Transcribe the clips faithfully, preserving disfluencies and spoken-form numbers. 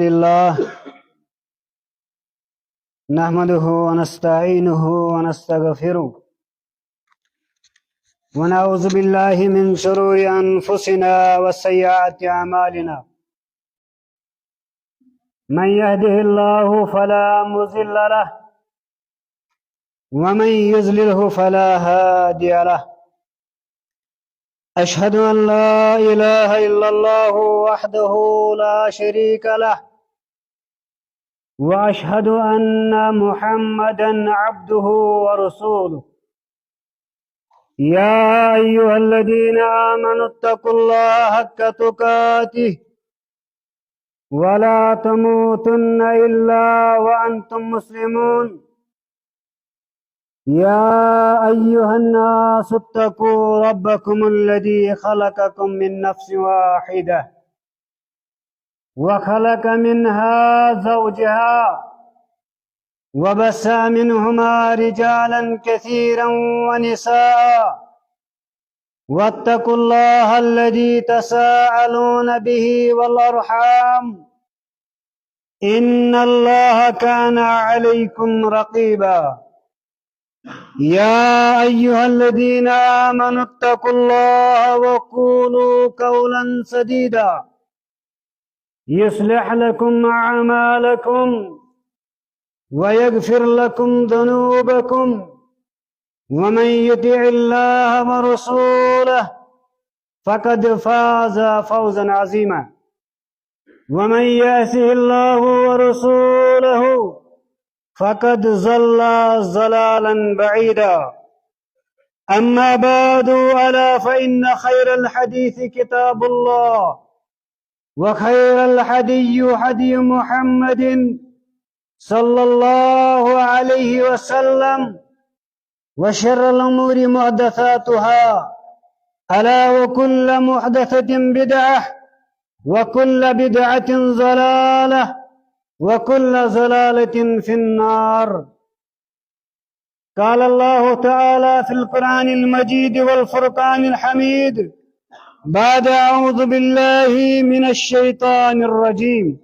لله، نحمده ونستعينه ونستغفره، ونعوذ بالله من شرور أنفسنا وسيئات أعمالنا. من يهده الله فلا مضل له، ومن يضلله فلا هادي له. أشهد أن لا إله إلا الله وحده لا شريك له، وأشهد أن محمدا عبده ورسوله. يا أيها الذين آمنوا اتقوا الله حق تقاته ولا تموتن إلا وأنتم مسلمون. يا أيها الناس اتقوا ربكم الذي خلقكم من نفس واحدة، وخلق منها زوجها، وبث منهما رجالا كثيرا ونساء، واتقوا الله الذي تساءلون به والأرحام، إن الله كان عليكم رقيبا. يا أيها الذين آمنوا اتقوا الله وقولوا قولا سديدا، يصلح لكم أعمالكم ويغفر لكم ذنوبكم، ومن يطع الله ورسوله فقد فاز فوزا عظيما، ومن يعص الله ورسوله فقد ضل ضلالا بعيدا. أما بعد، ألا فإن خير الحديث كتاب الله، وخير الهدي هدي محمد صلى الله عليه وسلم، وشر الأمور محدثاتها، ألا وكل محدثة بدعة، وكل بدعة ضلالة، وكل ضلالة في النار. قال الله تعالى في القرآن المجيد والفرقان الحميد، بعد أعوذ بالله من الشيطان الرجيم،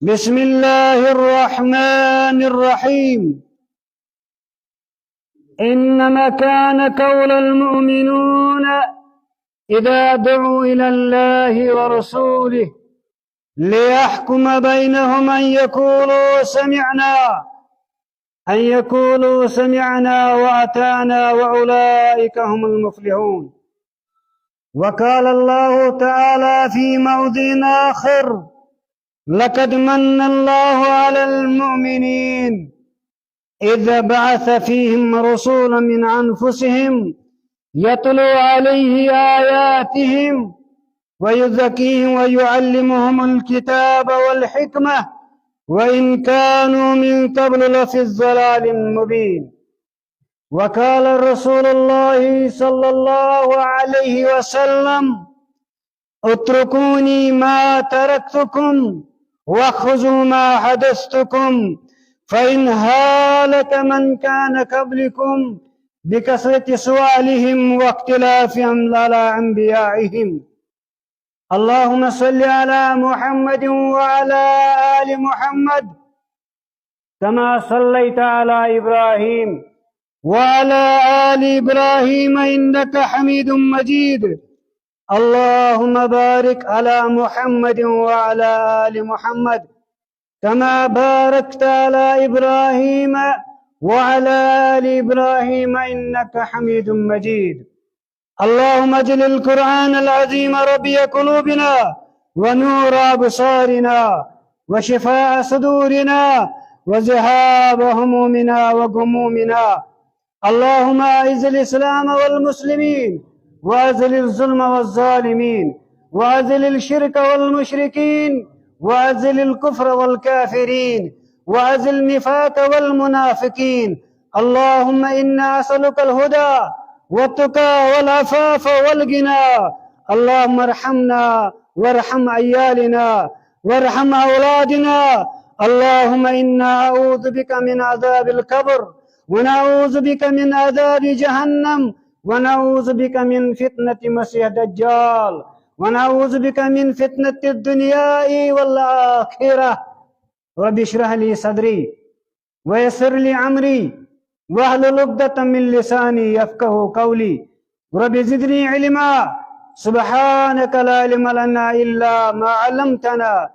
بسم الله الرحمن الرحيم. إنما كان قول المؤمنون إذا دعوا إلى الله ورسوله ليحكم بينهم أن يقولوا سمعنا، أن يقولوا سمعنا وأطعنا وأولئك هم المفلحون. وقال الله تعالى في موضع آخر، لقد من الله على المؤمنين إذ بعث فيهم رسولا من أنفسهم يتلو عليه آياتهم ويزكيهم ويعلمهم الكتاب والحكمة وإن كانوا من قبل لفي ضلال مبين. وقال رسول الله صلى الله عليه وسلم، اتركوني ما تركتكم وخذوا ما حدثتكم، فإن هلك من كان قبلكم بكثرة سؤالهم واختلافهم على أنبيائهم. اللهم صل على محمد وعلى آل محمد كما صليت على إبراهيم وعلى آل إبراهيم إنك حميد مجيد. اللهم بارك على محمد وعلى آل محمد كما باركت على إبراهيم وعلى آل إبراهيم إنك حميد مجيد. اللهم اجعل القرآن العظيم ربيع قلوبنا ونور أبصارنا وشفاء صدورنا وذهاب همومنا وغمومنا. اللهم أعز الإسلام والمسلمين وأذل الظلم والظالمين وأذل الشرك والمشركين وأذل الكفر والكافرين وأذل النفاق والمنافقين. اللهم إنا أسألك الهدى والتقى والعفاف والغنى. اللهم ارحمنا وارحم عيالنا وارحم أولادنا. اللهم إنا أعوذ بك من عذاب القبر ونعوذ بك من عذاب جهنم ونعوذ بك من فتنة مسيح الدجال ونعوذ بك من فتنة الدنيا والآخرة. رب اشرح لي صدري ويسر لي أمري واحلل عقدة من لساني يفقهوا قولي. رب زدني علما. سبحانك لا علم لنا إلا ما علمتنا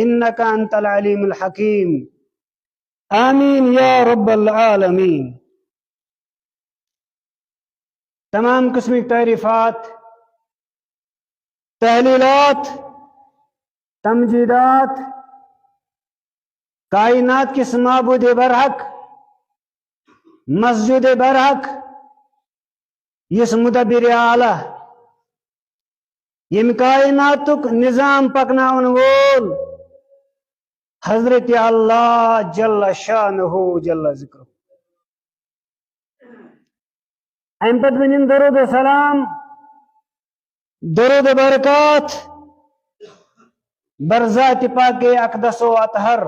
إنك أنت العليم الحكيم. آمين يا رب العالمين. تمام قسمٕکۍ تعریٖفات، تحلیٖلات، تمجیٖدات کائنات کِس معبوٗدِ برحق، مسجوٗدِ برحق، یُس مدبرِ اعلیٰ، ییٚمہِ کائناتُک نظام پکناون وول حضرت اللہ جل شانہ جل ذکرہ۔ امہِ پتہٕ ؤنِن درود و سلام، درود و برکات بر ذاتِ پاکِ اقدس و اطہر،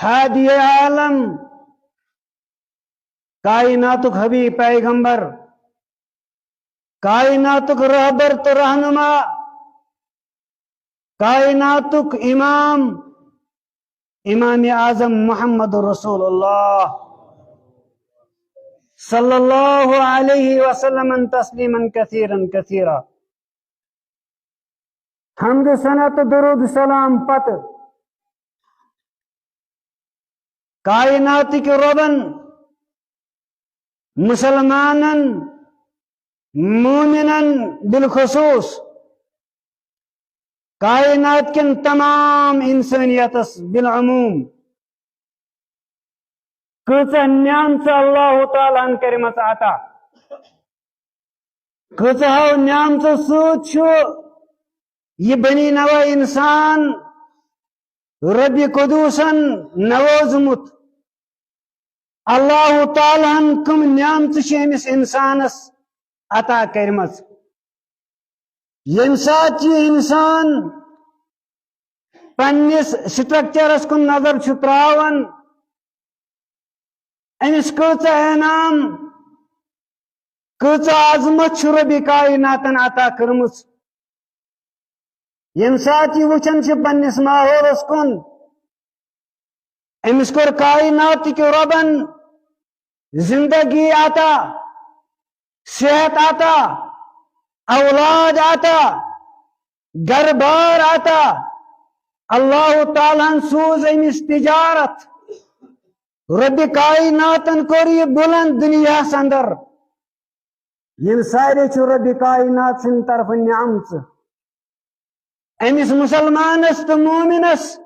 ہادی عالم، کائناتُک حبیب پیغمبر، کائناتُک رہبر تہٕ رہنما، کائناتُک امام، امام اعظم محمد رسول اللہ صلی اللہ علیہ وسلم تسلیما کثیرا کثیرا۔ حمد ثنا تہٕ درود سلام پتہٕ کائناتٕکۍ رۄبن، مسلمانن، مومنن بالخصوص، کائنات کٮ۪ن تمام انسانیتس بالعموم کۭژاہ نعمژٕ اللہ تعالیٰ ہن کٔرمٕژ عطا۔ کۭژاہو نعمژو سۭتۍ چھُ یہِ بنی نوع انسان ربِ قدوسن نوازمُت۔ اللہ تعالیٰ ہن کم نعمژٕ چھِ أمِس انسانس عطا کٔرمٕژ؟ ییٚمہِ ساتہٕ یہِ انسان پننِس structureس کُن نظر چھُ تراوان، أمِس کۭژاہ انعام، کۭژاہ عظمت چھُ ربِ کائناتن عطا کٔرمٕژ۔ ییٚمہِ ساتہٕ یہِ وٕچھان چھِ پننِس ماحولس کُن، أمِس کوٚر کائناتٕکۍ رۄبن زندگی عطا، صحت عطا، اولاد عطا، گھر بار عطا۔ اللہ تعالیٰ ہن سوز أمِس تجارت۔ ربِ کائناتن کوٚر یہِ بلند دنیاہس اندر۔ یِم سارے چھِ ربِ کائنات سٕنٛدِ طرفہٕ نعمژٕ۔ أمِس مسلمانس تہٕ مومنس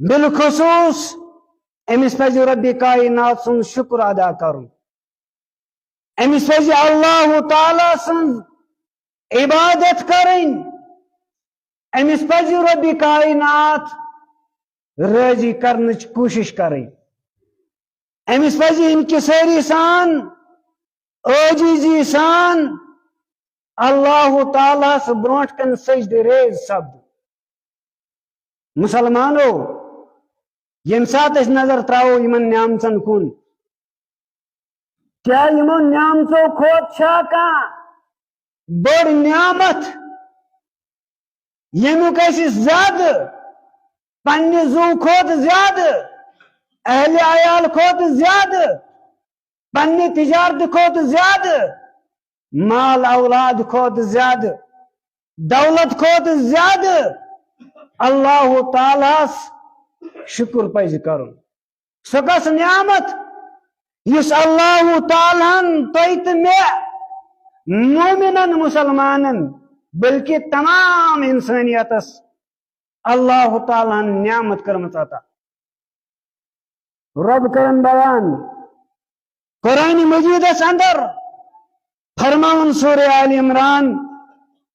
بالخصوص أمِس پزِ ربِ کائنات سُنٛد شکر ادا کرُن۔ أمِس پزِ اللہ تعالیٰ سٕنٛز عبادت کرٕنۍ۔ أمِس پزِ ربِ کائنات رٲضی کرنٕچ کوٗشش کرٕنۍ۔ أمِس پزِ انکسٲری سان، عٲجزی سان اللہ تعالیٰ ہس برونٛٹھ کن سجدٕ ریز سپدُن۔ مسلمانو، ییٚمہِ ساتہٕ أسۍ نظر تراوو یِمن نعمژن کُن، کیٛاہ یِمو نعمژو کھۄتہٕ چھا کانٛہہ بٔڑ نعمت، ییٚمیُک اَسہِ زیادٕ، پننہِ زُو کھۄتہٕ زیادٕ، اہلِ عیال کھۄتہٕ زیادٕ، پننہِ تجارتہٕ کھۄتہٕ زیادٕ، مال اولاد کھۄتہٕ زیادٕ، دولت کھۄتہٕ زیادٕ اللہ تعالیٰ ہس شکر پزِ کرُن؟ سۄ کۄس نعمت، یُس اللہ تعالیٰ ہن تۄہہِ تہٕ مےٚ، مومنن، مسلمانن، بلکہ تمام انسانیتس اللہ تعالیٰ ہن نعمت کٔرمٕژ عطا؟ رب کرن بیان قرآن مجیدس اندر، فرماوان سورہ آل عمران،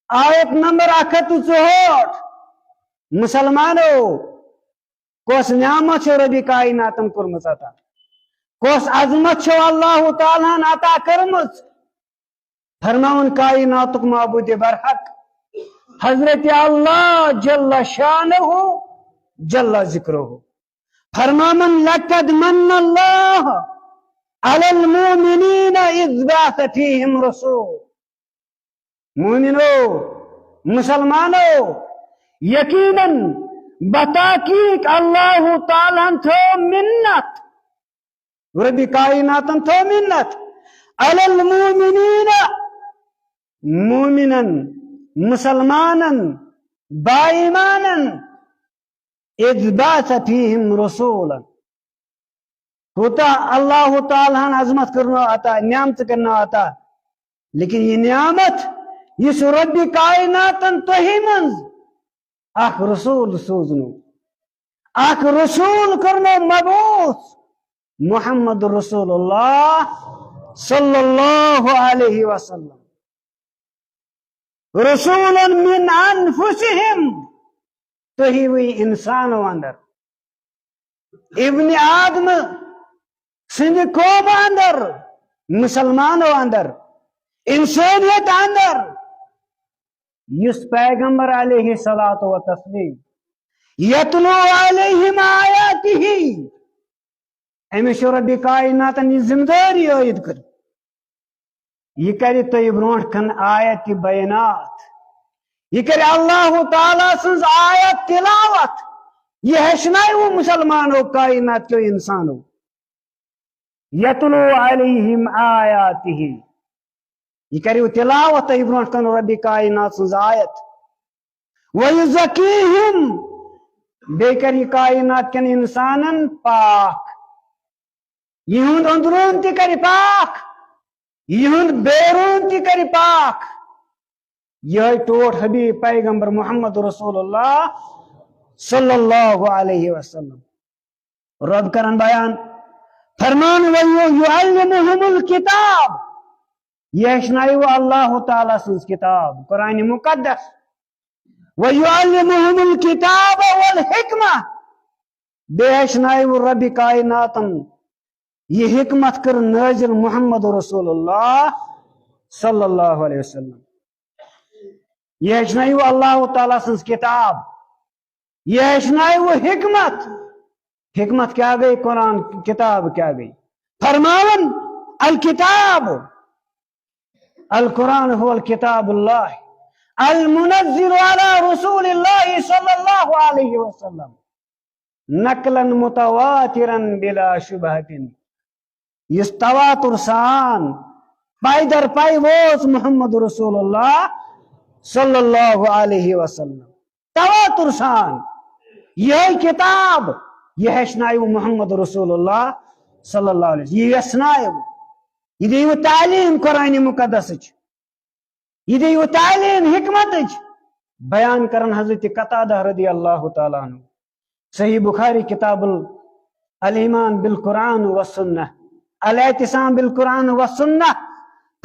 آیت نمبر اکھ ہتھ تہٕ ژُہٲٹھ، مسلمانو، کۄس نعمت چھو ربِ کائناتن کوٚرمٕژ عطا؟ کۄس عظمت چھو اللہ تعالیٰ ہن عطا کٔرمٕژ؟ فرماوان کائناتُک معبودِ برحق حضرت اللہ جل شانہ جل ذکرہ، فرماوان، لقد من اللہ علی المؤمنین اذ بعث فیہم رسول۔ مومنو، مسلمانو، یقیناً بتحقیق اللہ تعالیٰ ہن تھٲو منت، رب کائناتن تھٲو منت، علی المؤمنین، مومنن، مسلمانن، با ایمانن، اذ بعث فیہم رسولا۔ کوتاہ اللہ تعالیٰ ہن عظمت کرنو عطا، نعمت کرنو عطا، لیکن یہ نعمت، یُس رب کائناتن تۄہہِ منٛز اکھ رسول سوزنو، اکھ رسول کرنو مبعوث، محمد رسول اللہ صلی اللہ علیہ وسلم۔ رسولا من انفسہم، تُہی وی انسانو اندر، ابن آدم سند قوم اندر، مسلمانو اندر، انسانیت اندر، یُس پیغمبر علیہ الصلوۃ والتسلیم، یتلو علیہم آیاتہ، أمِس چھُ رۄبِ کائناتن یہِ ذمہٕ دٲری عٲید کٔرمٕژ۔ یہِ کرِ تۄہہِ برونٛٹھ کن آیت بینات۔ یہِ کرِ اللہ تعالیٰ سٕنٛز آیت تلاوت۔ یہِ ہیٚچھناوِ مسلمانو، کائنات کیو انسانو۔ یتلو علیہم آیاتہ۔ یہِ کٔرِو تلاوت تۄہہِ برونٛٹھ کن رۄبِ کائنات سٕنٛز آیت۔ وَيُزَكِّيهِمْ، بیٚیہِ کَرِ یہِ کائنات کٮ۪ن اِنسانَن پاک۔ یِہُنٛد أنٛدروٗن تہِ کَرِ پاک، یِہُنٛد بیروٗن تہِ کَرِ پاک۔ یِہوٚے ٹوٹھ حبیب پیغمبر محمد رسول اللہ صلی اللہ علیہ وسلم۔ رب کرن بیان، فرمان، وَيُعَلِّمُهُمُ الْكِتَابَ، یہِ ہیٚچھنایہِ وۄنۍ اللہ تعالیٰ سٕنٛز کِتاب، قرآن مقدس۔ وَيُعَلِّمُهُمُ الْكِتَابَ وَالْحِكْمَةَ، بیٚیہِ ہیٚچھنایہِ وۄنۍ ربِ کائناتن یہِ حکمت کٔر نٲزِل محمد رسول اللہ صلی اللہ علیہ وسلم۔ یہِ ہیٚچھنایہِ وۄنۍ اللہ تعالیٰ سٕنٛز کِتاب، یہِ ہیٚچھنایہِ وۄنۍ حکمت۔ حکمت کیٛاہ گٔے؟ قرآن کِتاب کیٛاہ گٔے؟ فرماوان، الکتاب، القرآن هو الکتاب اللہ المنزل علی رسول اللہ صلی اللہ علیہ وسلم نقلا متواترا بلا شبہة۔ یُس تواتر سان پے در پے ووت محمد رسول اللہ صلی اللہ علیہ وسلم۔ تواتر سان یِہوٚے کِتاب، یہِ ہیٚچھنایہِ محمد رسول اللہ صلی اللہ علیہ وسلم۔ یہِ یژھنایہِ، یہِ دِیہِ تعلیٖم قرآن مقدسٕچ، یہِ دِیہِ تعلیٖم حکمتٕچ۔ بیان کرن حضرت قتادہ رضی اللہ تعالیٰ عنہ۔ صحیح بخاری کتاب ال-، الایمان بالقرآن والسنہ، الاعتصام بالقرآن والسنہ،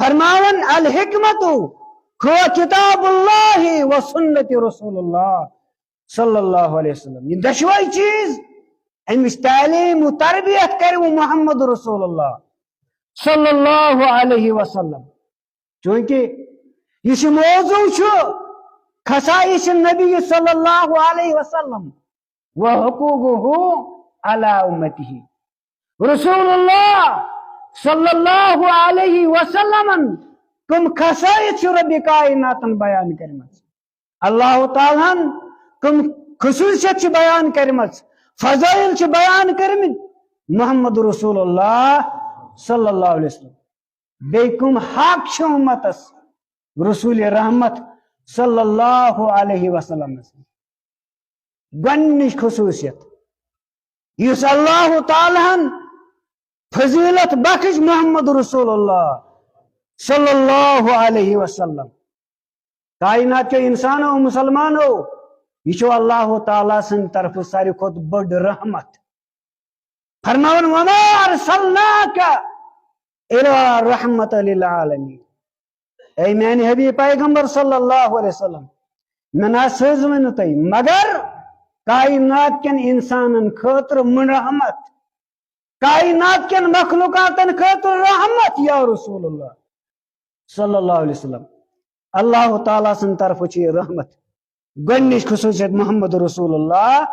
فرماوان، الحکمت هو کتاب اللہ و سنت رسول اللہ صلی اللہ علیہ وسلم۔ یہ دشوے چیز، امچ تعلیم و تربیت کرِ وۄنۍ محمد رسول اللہ صلی اللہ علیہ وسلم۔ چونکہ یُس یہِ موضوع چھُ، خصائص نبی صلی اللہ علیہ وسلم و حقوقہ علی امتہ۔ رسول اللہ صلی اللہ علیہ وسلمن کم خصائص چھِ رب کائناتن بیان کرمژ؟ اللہ تعالیٰ ہن کم خصوصیت چھِ بیان کرمژ، فضائل چھِ بیان کرمٕتۍ محمد رسول اللہ صلی اللہ علیہ وسلم؟ بیٚیہِ کم حق چھِ امتس رسول رحمت صلی اللہ علیہ وسلمس؟ گۄڈنِچ خصوصیت، یُس اللہ تعالیٰ ہن فضیلت بخش محمد رسول اللہ صلی اللہ علیہ وسلم، کائنات کیو انسانو، مسلمانو، یہِ چھُ اللہ تعالیٰ سٕنٛدِ طرفہٕ ساروی کھۄتہٕ بٔڑ رحمت۔ فرماوان، وما ارسلناک الا رحمت للعالمین۔ اے میانہِ حبیب پیغمبر صلی اللہ علیہ وسلم، مےٚ نہ سوٗزوٕ نہٕ تۄہہِ مگر کائنات کٮ۪ن انسانن خٲطرٕ مُن رحمت، کائنات کٮ۪ن مخلوقاتن خٲطرٕ رحمت یا رسول اللہ صلی اللہ علیہ وسلم۔ اللہ تعالیٰ سٕنٛدِ طرفہٕ چھِ یہِ رحمت۔ گۄڈنِچ خصوصیت محمد رسول اللہ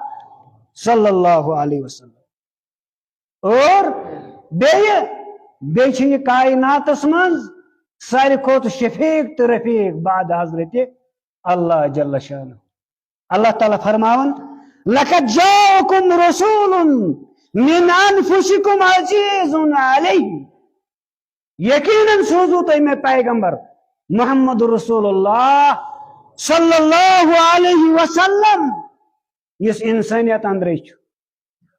صلی اللہ علیہ وسلم۔ اور بیٚیہِ، بیٚیہِ چھِ یہِ کائناتس منٛز ساروی کھۄتہٕ شفیق تہٕ رفیق بعد حضرت اللہ جل شانہ۔ اللہ تعالیٰ فرماوان، "لقد جاءكم رسول من أنفسكم عزيز عليه"، یقیناً سوزو تۄہہِ مےٚ پیغمبر محمد رسول اللہ صلی اللہ علیہ وسلم، یُس انسانیت اندرے چھُ،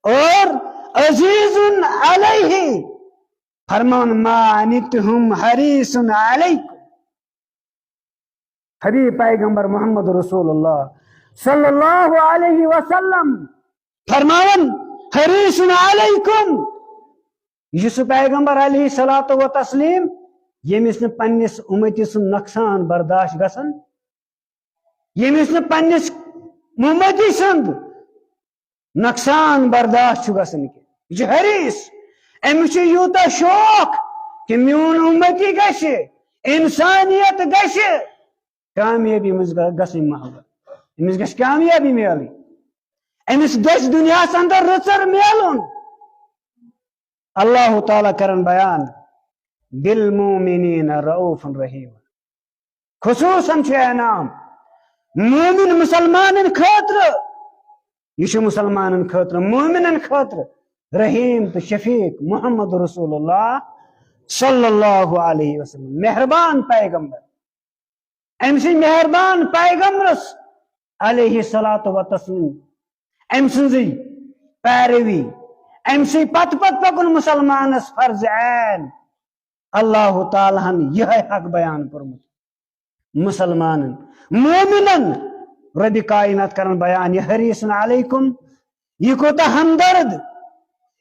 اور عزیز علیہ، فرمان، "ما عنتم حریص علیکم"، حبیب پیغمبر محمد رسول اللہ صلی اللہ علیہ وسلم فرماوان، "حریص علیکم"، یہِ چھُ سُہ پیغمبر علیہ الصلوۃ و تسلیم، ییٚمِس نہٕ پننِس اُمتی سُنٛد نۄقصان برداشت گژھان، ییٚمِس نہٕ پننِس اُمتی سُنٛد نۄقصان برداشت چھُ گژھان کینٛہہ۔ یہِ چھُ حریص، أمِس چھُ یوٗتاہ شوق کہِ میون اُمتی گژھِ، انسانیت گژھِ کامیٲبی منٛز گژھٕنۍ محبت، أمِس گژھِ کامیٲبی میلٕنۍ، أمِس گژھِ دُنیاہس اندر رٕژر میلُن۔ اللہ تعالیٰ کرن بیان، "بالمؤمنین رؤوف رحیم"، خصوصاً چھُ انعام مومن مسلمانن خٲطرٕ، یہِ چھُ مسلمانن خٲطرٕ، مومنن خٲطرٕ رحیم تہٕ شفیق محمد رسول اللہ صلی اللہ علیہ وسلم، مہربان پیغمبر۔ أمۍ سٕنٛدۍ مہربان پیغمبرس علیہ الصلوۃ و تسلیم، أمۍ سٕنٛزٕے پیروی، أمۍ سٕے پتہٕ پتہٕ پکُن مسلمانس فرض عین۔ اللہ تعالیٰ ہن یہے حق بیان کوٚرمُت مسلمانن، مومنن۔ رب کائنات کرن بیان، یہ حریص علیکم، یہ کوتاہ ہمدرد،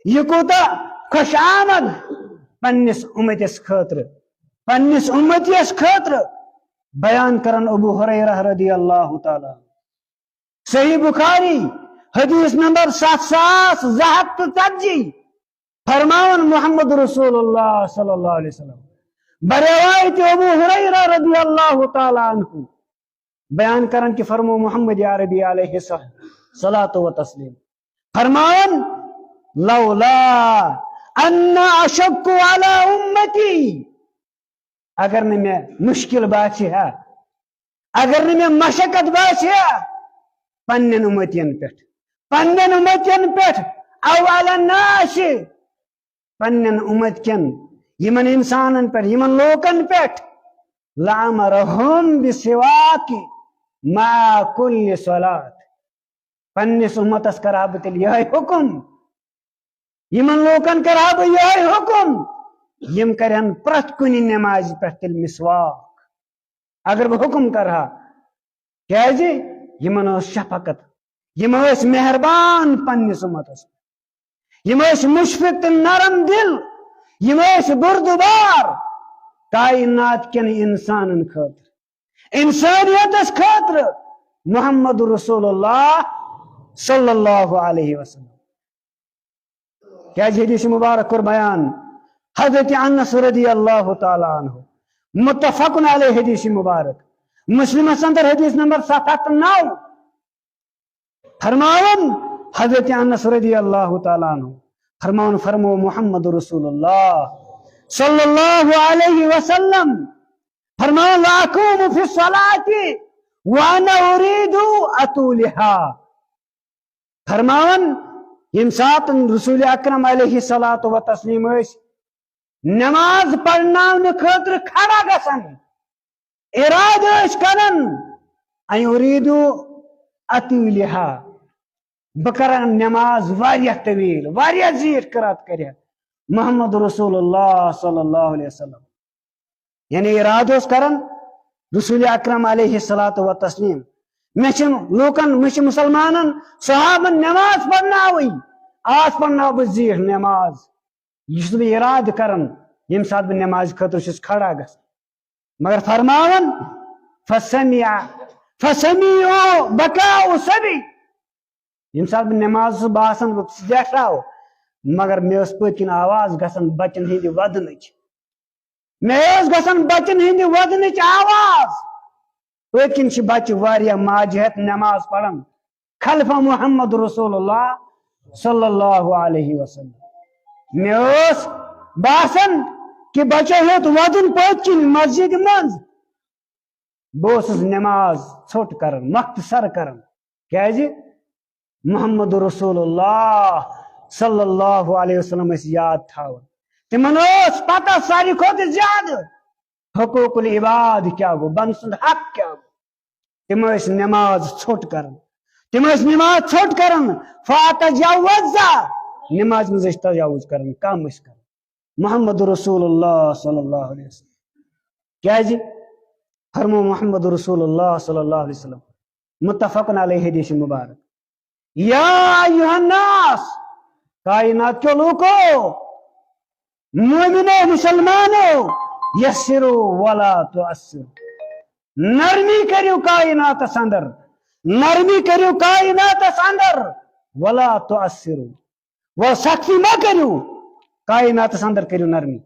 یہ کوتاہ خوش آمد پننس امتس خاطر، پننس امتیس خاطر۔ بیان کرن ابو ہریرہ رضی اللہ تعالیٰ۔ صحیح بخاری، حدیث نمبر ستھ ساس زٕ ہتھ تہٕ ژتجی، فرماوان محمد رسول اللہ صلی اللہ علیہ وسلم، بروایت ابو ہریرہ رضی اللہ تعالیٰ عنہ، بیان کران کہ فرمو محمد عربی علیہ الصلاۃ و تسلیم، فرماوان، "لولا ان اشق علی امتی"، اگر نہٕ مےٚ مشکل باسہِ ہا، اگر نہٕ مےٚ مشقت باسہِ ہا پننٮ۪ن امتین پٮ۪ٹھ، پننٮ۪ن امتین پٮ۪ٹھ، او علی الناس، پننٮ۪ن امت کٮ۪ن یِمن انسانن پٮ۪ٹھ، یِمن لوکن پٮ۪ٹھ، لامرہم بسواک مع کل صلات، پننِس امتس کرٕ ہا بہٕ تیٚلہِ یِہوٚے حُکم، یِمن لوٗکن کرٕ ہا بہٕ یِہوٚے حُکم، یِم کرن پرٛٮ۪تھ کُنہِ نمازِ پٮ۪ٹھ تیٚلہِ مسواک۔ اگر بہٕ حُکم کرٕ ہا، کیازِ؟ یِمن ٲس شفقت، یِم ٲسۍ مہربان پننِس امتس، یِم ٲسۍ مشفق تہٕ نرم دل، یِم ٲسۍ بردبار کائنات کٮ۪ن انسانن خٲطرٕ، انسانیتس خٲطرٕ محمد رسول اللہ صلی اللہ علیہ وسلم۔ کیازِ حدیث مبارک کوٚر بیان حضرت انس رضی اللہ تعالیٰ عنہ، متفق علیہ حدیث مبارک، مسلمس اندر حدیث نمبر ستھ ہتھ تہٕ نو۔ فرماوان حضرت انس رضی اللہ تعالیٰ عنہ، فرماوان فرمو محمد رسول اللہ صلی اللہ علیہ وسلم، فرماوان، "لا اقوم فی الصلاۃ وانا ارید اطولها"، فرماوان، ییٚمہِ ساتہٕ رسول اکرم علیہ الصلوۃ و تسلیم ٲسۍ نماز پرناونہٕ خٲطرٕ کھڑا گژھان، ارادٕ ٲسۍ کران، ان ارید اطولها، بہٕ کرٕ نماز واریاہ طویل، واریاہ زیٖٹھ قرات کرِ محمد رسول اللہ صلی اللہ علیہ وسلم۔ یعنی ارادٕ اوس کران رسول اکرم علیہ الصلوۃ و تسلیم، مےٚ چھِ لوٗکن، مےٚ چھِ مسلمانن، صحابن نماز پرناوٕنۍ، آز پرناو بہٕ زیٖٹھ نماز۔ یہِ چھُس بہٕ ارادٕ کران، ییٚمہِ ساتہٕ بہٕ نمازِ خٲطرٕ چھُس کھڑا گژھان۔ مگر فرماوان، فسمع، فسمعوا بکاء الصبی۔ ییٚمہِ ساتہٕ بہٕ نماز چھُس باسان، بہٕ چھُس زیٹھراو، مگر مےٚ ٲس پٔتۍ کِنۍ آواز گژھان بچن ہٕنٛدِ ودنٕچ۔ مےٚ ٲس گژھان بچن ہٕنٛدِ ودنٕچ آواز۔ پٔتۍ کِنۍ چھِ بچہِ واریاہ ماجہِ ہٮ۪تھ نماز پران۔ خلف محمد رسول اللہ صلی اللہ علیہ وسلم۔ مےٚ اوس باسان کہ بچو ہیوٚت وَدُن پٔتۍ کِنۍ مسجدِ منٛز۔ بہٕ اوسُس نماز ژھوٚٹ کران، مۄختصر کران۔ کیازِ؟ محمد رسول اللہ صلی اللہ علیہ وسلم ٲسۍ یاد تھاوان۔ تِمن ٲس پتہ ساروی کھۄتہٕ زیادٕ حقوق العباد کیٛاہ گوٚو، بنٛدٕ سُنٛد حق کیٛاہ گوٚو۔ تِم ٲسۍ نماز ژھوٚٹ کران۔ تِم ٲسۍ نماز ژھوٚٹ کران۔ فاتجاوزا۔ نماز منٛز ٲسۍ تجاوز کران، کم ٲسۍ کران۔ محمد رسول اللہ صلی اللہ علیہ وسلم۔ کیازِ؟ فرمو محمد رسول اللہ صلی اللہ علیہ وسلم، متفق علیہ حدیث مبارک۔ یا ایھا الناس، کائنات کیو لوکو، مومنو، مسلمانو، یسرو ولا تعسرو، نرمی کٔرِو کائناتس اندر، نرمی کٔرِو کائناتس اندر، ولا تعسرو، وۄنۍ سختی مہ کٔرِو، کائناتس اندر کٔرِو نرمی،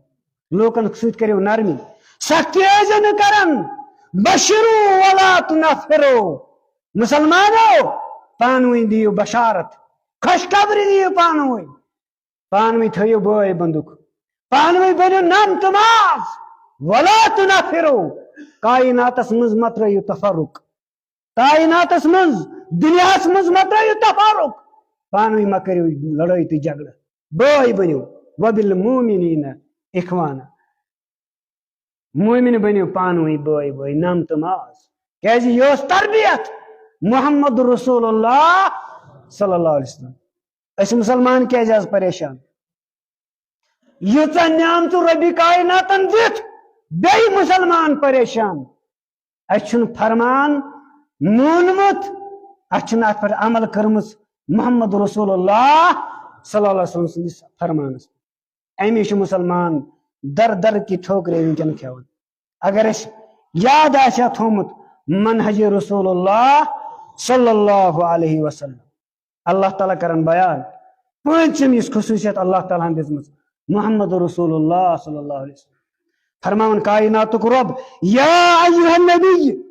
لوکن سۭتۍ کٔرِو نرمی، سختی ٲسۍزیو نہٕ کران۔ بشرو ولا تنفرو، مسلمانو، پانہٕ ؤنۍ دِیِو بشارت، خوشخبری دِیِو پانہٕ ؤنۍ، پانہٕ ؤنۍ تھٲیِو بٲے بندُک، پانہٕ ؤنۍ بٔنِو نم تہٕ ماز، ولا تنفرو، کائناتس منٛز مہ ترٲیِو تفرق۔ کائناتس منٛز، دُنیاہس منٛز مہ ترٲیِو تفرق، پانہٕ ؤنۍ مہ کٔرِو لڑٲے تہٕ جھگڑٕ، بٲے بٔنِو، وبالمؤمنین اخوانا، مومن بٔنِو پانہٕ ؤنۍ بٲے بٲے، نم تہٕ ماز۔ کیازِ یہِ ٲس تربیت محمد رسول اللہ صلی اللہ علیہ وسلم۔ أسۍ مسلمان کیازِ آز پریشان؟ ییٖژاہ نعمتہٕ رۄبِ کائناتن دِتھ، بیٚیہِ مسلمان پریشان۔ اَسہِ چھُنہٕ فرمان مونمُت، اَسہِ چھُنہٕ اَتھ پٮ۪ٹھ عمل کٔرمٕژ محمد رسول اللہ صلی اللہ علیہ وسلم سٕنٛدِس فرمانس۔ اَمی چھُ مسلمان در در کی ٹھوکرے وٕنکیٚن کھٮ۪وان۔ اگر اَسہِ یاد آسہِ ہا تھوٚومُت منہج رسول اللہ صلی اللہ علیہ وسلم، اللہ تعالیٰ کرن بیان۔ پوٗنٛژِم یُس خصوٗصیت اللہ تعالیٰ ہن دِژمٕژ محمد رسول اللہ صلی اللہ علیہ وسلم، فرماوان کائناتُک رۄب، یا ایھا النبی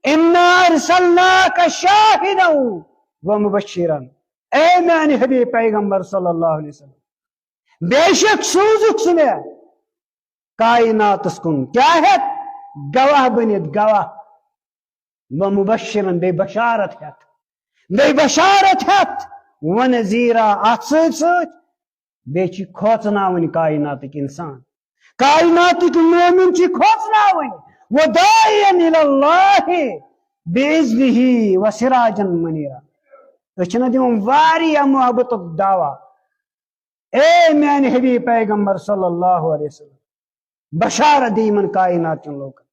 انا ارسلناک شاہدا و مبشرا، اے میانہِ حبیب پیغمبر صلی اللہ علیہ وسلم، بے شک سوٗزُکھ ژٕ مےٚ کائناتس کُن۔ کیٛاہ ہٮ۪تھ؟ گواہ بٔنِتھ، گواہ۔ و مبشرا، بیٚیہِ بشارت ہٮ۪تھ۔ بیٚیہِ بشارت ہٮ۪تھ۔ و نذیرا، اتھ سۭتۍ سۭتۍ بیٚیہِ چھِ کھوژناوٕنۍ کائناتٕکۍ انسان۔ کائناتٕکۍ مومن چھِ کھوژناوٕنۍ۔ و داعیا الی اللہ باذنہ و سراجا منیرا۔ أسۍ چھِنہ دِوان واریاہ محبتُک دعویٰ۔ اے میانہِ حبیب پیغمبر صلی اللہ علیہ وسلم، بشارت دِ یِمن کائنات کٮ۪ن لوکن،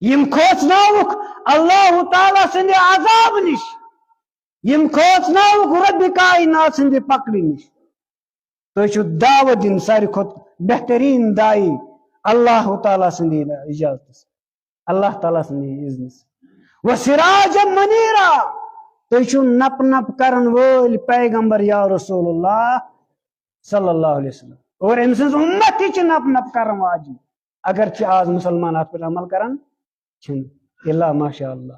یِم کھوژناوُکھ اللہ تعالیٰ سٕنٛدِ عذاب نِش، یِم کھوژناوُکھ رۄبِ کائنات سٕنٛدِ پکڑِ نِش۔ تُہۍ چھِو دعوت دِنۍ ساروی کھۄتہٕ بہتریٖن داعی اللہ تعالیٰ سٕنٛدِ اجازتس۔ اللہ تعالیٰ سٕنٛدِ اذنہٕ سۭتۍ۔ و سراجا منیرا، تُہۍ چھِو نپ نپ کرن وٲلۍ پیغمبر یا رسول اللہ صلی اللہ علیہ وسلم۔ اور أمۍ سٕنٛز اُمت تہِ چھِ نپ نپ کرن واجِنۍ۔ اگرچہِ آز مسلمان اتھ پٮ۪ٹھ عمل کران چھِنہٕ، الا ماشاء اللہ۔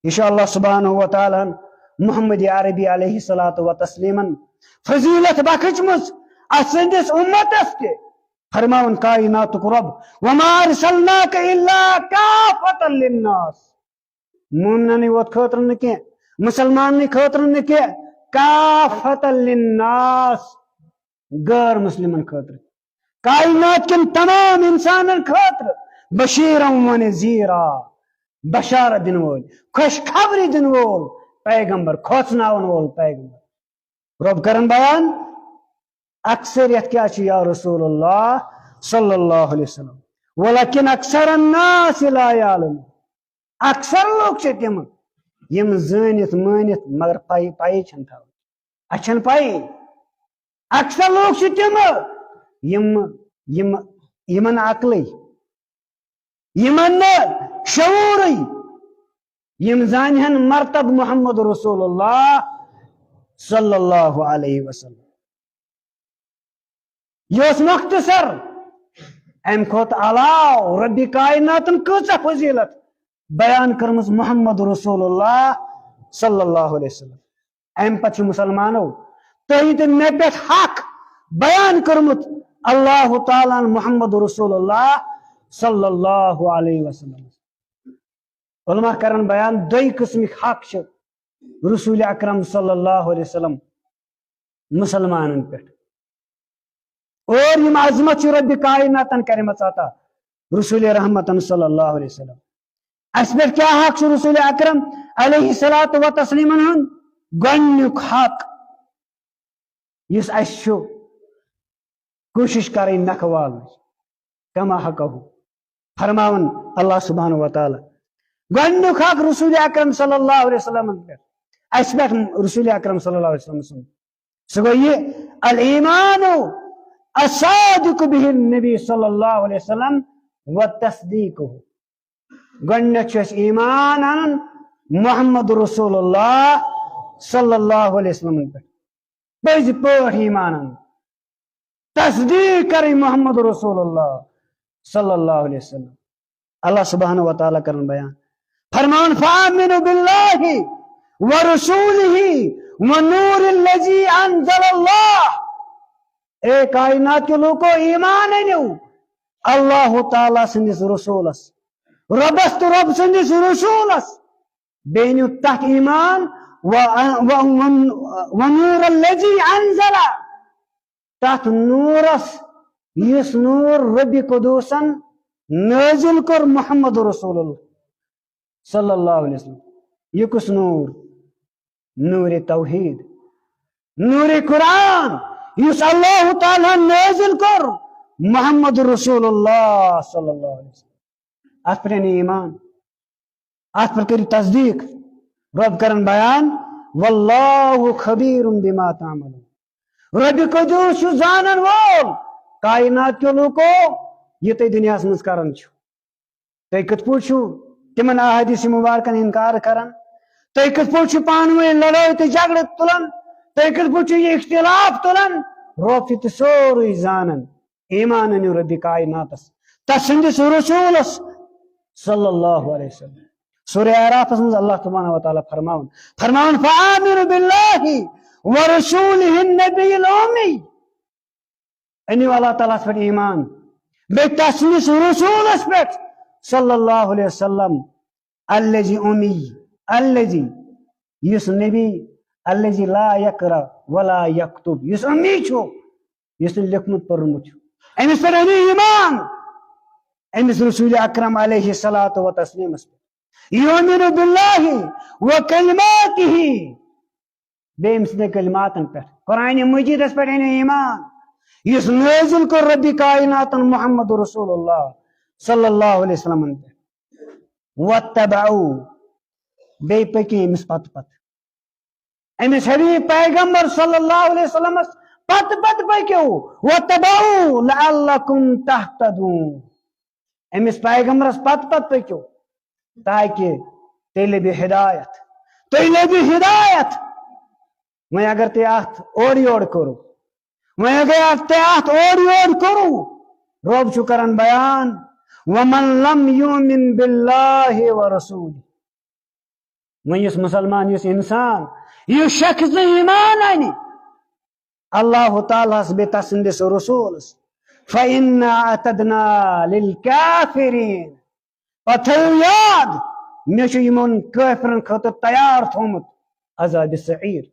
یہِ چھُ اللہ سبحانہ و تعالیٰ ہن محمد عربی علیہ الصلوۃ و تسلیمن فضیلت بخشمٕژ اتھ سٕنٛدِس اُمتس تہِ۔ فرماوان کائناتُک رۄب، وما ارسلناک الا کافۃ للناس، مومنانٕے یوت خٲطرٕ نہٕ کینٛہہ، مسلمانٕے خٲطرٕ نہٕ کینٛہہ، کافۃ للناس، غٲر مسلمن خٲطرٕ، کائنات کٮ۪ن تمام انسانن خٲطرٕ بشیرا و نذیرا، بشارت دِنہٕ وول، خوشخبری دِنہٕ وول پیغمبر، کھوژناون وول پیغمبر۔ رۄب کرن بیان، اکثریت کیٛاہ چھِ یا رسول اللہ صلی اللہ علیہ وسلم؟ ولکن اکثر الناس لا یعلمون۔ اکثر لوٗکھ چھِ تِم، یِم زٲنِتھ مٲنِتھ مگر پَیی، پَیی چھَنہٕ تھاوان۔ اَسہِ چھَنہٕ پَیی۔ اکثر لوٗکھ چھِ تِم، یِم، یِم، یِمَن عقلٕے، یِمَن نہٕ شعوٗرٕے، یِم زانہِ ہن مرتب محمد رسول اللہ صلی اللہ علیہ وسلم۔ یہِ اوس مختصر، امہِ کھۄتہٕ علاوٕ رۄبِ کائناتن کۭژاہ فضیلت بیان کٔرمٕژ محمد رسول اللہ صلی اللہ علیہ وسلم۔ امہِ پتہٕ چھُ مسلمانو تۄہہِ تہٕ مےٚ پٮ۪ٹھ حق بیان کوٚرمُت اللہ تعالیٰ ہن محمد رسول اللہ صلی اللہ علیہ وسلم۔ علماء کرن بیان، دۄیہِ قٕسمٕکۍ حق چھِ رسول اکرم صلی اللہ علیہ وسلم مسلمانن پٮ۪ٹھ۔ اور یِم عظمت چھِ رب کائناتن کرِمٕژ عطا رسول رحمتن صلی اللہ علیہ وسلم۔ اَسہِ پٮ۪ٹھ کیٛاہ حق چھُ رسول اکرم علیہ الصلوۃ و تسلیمن ہُنٛد؟ گۄڈٕنیُک حق یُس اَسہِ چھُ، کوٗشِش کرٕنۍ نکھٕ والنٕچ، کما حقہ۔ فرماوان اللہ سبحانہ و تعالیٰ، گۄڈٕنیُک حق رسول اکرم صلی اللہ علیہ وسلم پٮ۪ٹھ، اَسہِ پٮ۪ٹھ رسول اکرم صلی اللہ علیہ وسلم سُنٛد، سُہ گوٚو یہِ، الایمان الصادق بہ النبی صلی اللہ علیہ وسلم و تصدیقہ۔ گۄڈٕنیتھ چھُ اَسہِ ایمان اَنُن محمد رسول اللہ صلی اللہ علیہ وسلم پٮ۪ٹھ، پٔزۍ پٲٹھۍ ایمان اَنُن، تصدیق کرٕنۍ محمد رسول اللہ صلی اللہ علیہ وسلم۔ اللہ سبحانہ و تعالیٰ کرن بیان، فرمان، فآمنوا باللہ ورسولہ ونور الذی انزل اللہ۔ اے کائنات کے لوکو، ایمان أنِو اللہ تعالیٰ سٕنٛدِس رسولس، رۄبس تہٕ رۄب سٕنٛدِس رسولس، بیٚیہِ أنِو تتھ ایمان، و، و، و، ونور الذی انزل، تتھ نورس یُس نور ربِ قدوسن نٲزِل کوٚر محمد رسول اللہ صلی اللہ علیہ وسلم۔ یہِ کُس نور؟ نورِ توحید، نورِ قرآن، یُس اللہ تعالیٰ نٲزِل کوٚر محمد رسول اللہ صلی اللہ علیہ وسلم۔ اتھ پٮ۪ٹھ أنِو ایمان، اتھ پٮ۪ٹھ کٔرِو تصدیق۔ رب کرن بیان، واللہ خبیر بما تعملون۔ ربِ قدوس چھُ زانن وول کائنات کیو لوکو، یہِ تُہۍ دُنیاہس منٛز کران چھِو۔ تُہۍ کِتھ پٲٹھۍ چھِو تِمن احادیث مبارکن انکار کران؟ تُہۍ کِتھ پٲٹھۍ چھِو پانہٕ ؤنۍ لڑٲے تہٕ جھگڑٕ تُلان؟ تُہۍ کِتھ پٲٹھۍ چھِو یہِ اختلاف تُلان؟ رب چھُ تہِ سورُے زانان۔ ایمان أنِو ربِ کائناتس، تسٕنٛدِس رسولس صلی اللہ علیہ وسلم۔ سورہ اعرافس منٛز اللہ سبحانہ و تعالیٰ فرماوان، فرماوان، فآمنوا باللہ ورسولہ النبی الامی۔ أنِو اللہ تعالیٰ ہس پٮ۪ٹھ ایمان، بیٚیہِ تسٕنٛدِس رسولس پٮ۪ٹھ صلی اللہ علیہ وسلم، الذی امی، الذی، یُس نبی، الذی لا یقرأ ولا یکتب، یُس امی چھُ، یُس نہٕ لیوٚکھمُت پوٚرمُت چھُ، أمِس پٮ۪ٹھ أنِو ایمان، أمِس رسول اکرم علیہ الصلوۃ و تسلیمس پٮ۪ٹھ۔ یؤمن باللہ و کلماتہ، بیٚیہِ أمۍ سٕنٛدٮ۪ن کلماتن پٮ۪ٹھ، قرآن مجیدس پٮ۪ٹھ أنِو ایمان، یُس نٲزِل کوٚر ربِ کائناتن محمد رسول اللہ صلی اللہ علیہ وسلمن پٮ۪ٹھ۔ واتبعوا، بیٚیہِ پٔکِو أمِس پتہٕ پتہٕ۔ أمِس حبیب پیغمبر صلی اللہ علیہ وسلمس پتہٕ پتہٕ پٔکِو۔ واتبعوا لعلکم تہتدون۔ أمِس پیغمبرس پتہٕ پتہٕ پٔکِو، تاکہِ تُہۍ لٔبِو ہدایت۔ تُہۍ لٔبِو ہدایت۔ وۄنۍ اگر تُہۍ اتھ اورٕ یورٕ کوٚرُو، وۄنۍ اگر اتھ تُہۍ اتھ اورٕ یورٕ کوٚرُو، رب چھُ کران بیان، ومن لم یؤمن باللہ ورسولہ۔ وۄنۍ یُس مسلمان، یُس انسان، یُس شخص نہٕ ایمان انہِ اللہ تعالیٰ ہس بیٚیہِ تسٕنٛدِس رسولس، فإنا اعتدنا للکافرین، پتہٕ تھٲیِو یاد، مےٚ چھُ یِمن کٲفرن خٲطرٕ تیار تھوٚومُت عذاب سعیر۔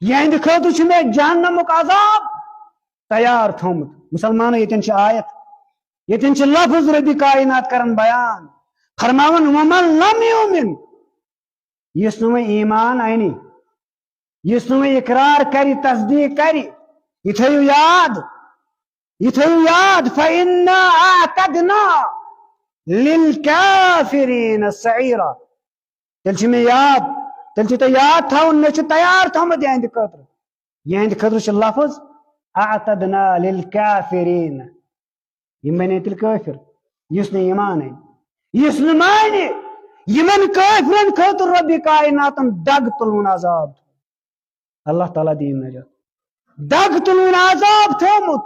یِہنٛدِ خٲطرٕ چھُ مےٚ جہنمُک عذاب تیار تھوٚومُت۔ مسلمانو، ییٚتٮ۪ن چھِ آیت، ییٚتٮ۪ن چھِ لفظ ربِ کائنات کران بیان، فرماوان، ومن لم یؤمن، یُس نہٕ وۄنۍ ایمان انہِ، یُس نہٕ وۄنۍ اقرار کرِ، تصدیق کرِ، یہِ تھٲیِو یاد، یہِ تھٲیِو یاد، فإنا اعتدنا للکافرین سعیرا۔ تیٚلہِ چھُ مےٚ یاد، تیٚلہِ چھُ تۄہہِ یاد تھاوُن، مےٚ چھُ تیار تھوٚومُت یِہنٛدِ خٲطرٕ۔ یِہنٛدِ خٲطرٕ چھُ لفظ اعتدنا للکافرین۔ یِم بنے تیٚلہِ کٲفِر، یُس نہٕ ایمان انہِ، یُس نہٕ مانہِ۔ یِمن کٲفرن خٲطرٕ ربِ کائناتن دگ تُلوُن عذاب۔ اللہ تعالیٰ دِیِن نجات۔ دگ تُلوُن عذاب تھوٚومُت۔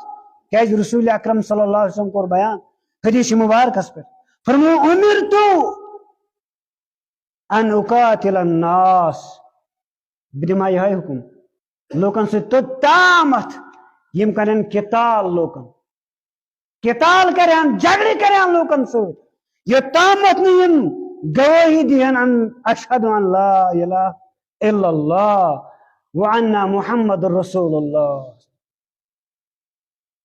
کیازِ رسول اکرم صلی اللہ علیہ وسلم کوٚر بیان حدیث مبارکس پٮ۪ٹھ، فرموو، امرت ان اقاتل الناس، بہٕ دِمہٕ ہا یِہوٚے حُکُم، لوٗکن سۭتۍ توٚت تامَتھ یِم کَرن قتال لوٗکن، قتال کرن، جھگڑٕ کرن لوٗکن سۭتۍ، یوٚتامَتھ نہٕ یِم گوٲہی دِہن ان اشہد ان لا الہ الا اللہ و ان محمد رسول اللہ۔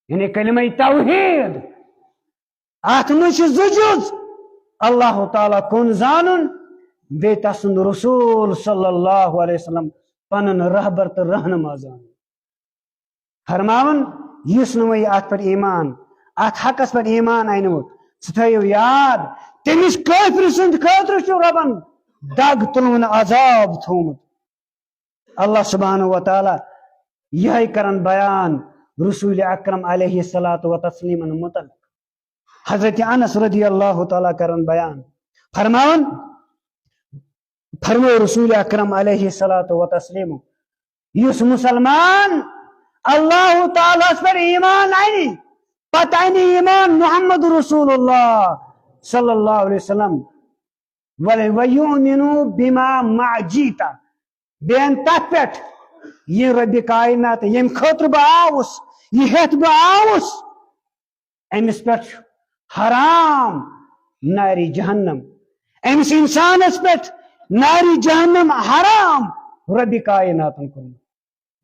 یعنی کلمہ توحید، اتھ منٛز چھِ زٕ جُز، اللہ تعالیٰ کُن زانُن، بیٚیہِ تسُنٛد رسول صلی اللہ علیہ وسلم پنُن رہبر تہٕ رہنما زانُن۔ فرماوان، یُس نہٕ وۄنۍ اتھ پٮ۪ٹھ ایمان، اتھ حقس پٮ۪ٹھ ایمان انہِ وۄنۍ، سُہ تھٲیِو یاد، تٔمِس کٲفرِ سٕنٛدِ خٲطرٕ چھُ رۄبن دگ تُلوُن عذاب تھوٚومُت۔ اللہ سبحانہ و تعالیٰ یہے کرن بیان رسول اکرم علیہ الصلوۃ و تسلیمن متعلق۔ حضرت انس رضی اللہ تعالیٰ کرن بیان، فرماوان، فرمو رسول اکرم علیہ الصلوۃ و تسلیم، یُس مسلمان اللہ تعالیٰ ہس پٮ۪ٹھ ایمان انہِ، پتہٕ انہِ ایمان محمد رسول اللہ صلی اللہ علیہ وسلم، وَلَ-، وَيُؤْمِنُوا بِمَا مَعْ جِئْتَ، بیٚیہِ تتھ پٮ۪ٹھ یہِ رۄبِ کائنات، ییٚمہِ خٲطرٕ بہٕ آوُس، یہِ ہٮ۪تھ بہٕ آوُس، أمِس پٮ۪ٹھ چھُ حرام نارِ جہنم۔ أمِس انسانس پٮ۪ٹھ نارِ جہنم حرام رۄبِ کائناتن کوٚرمُت۔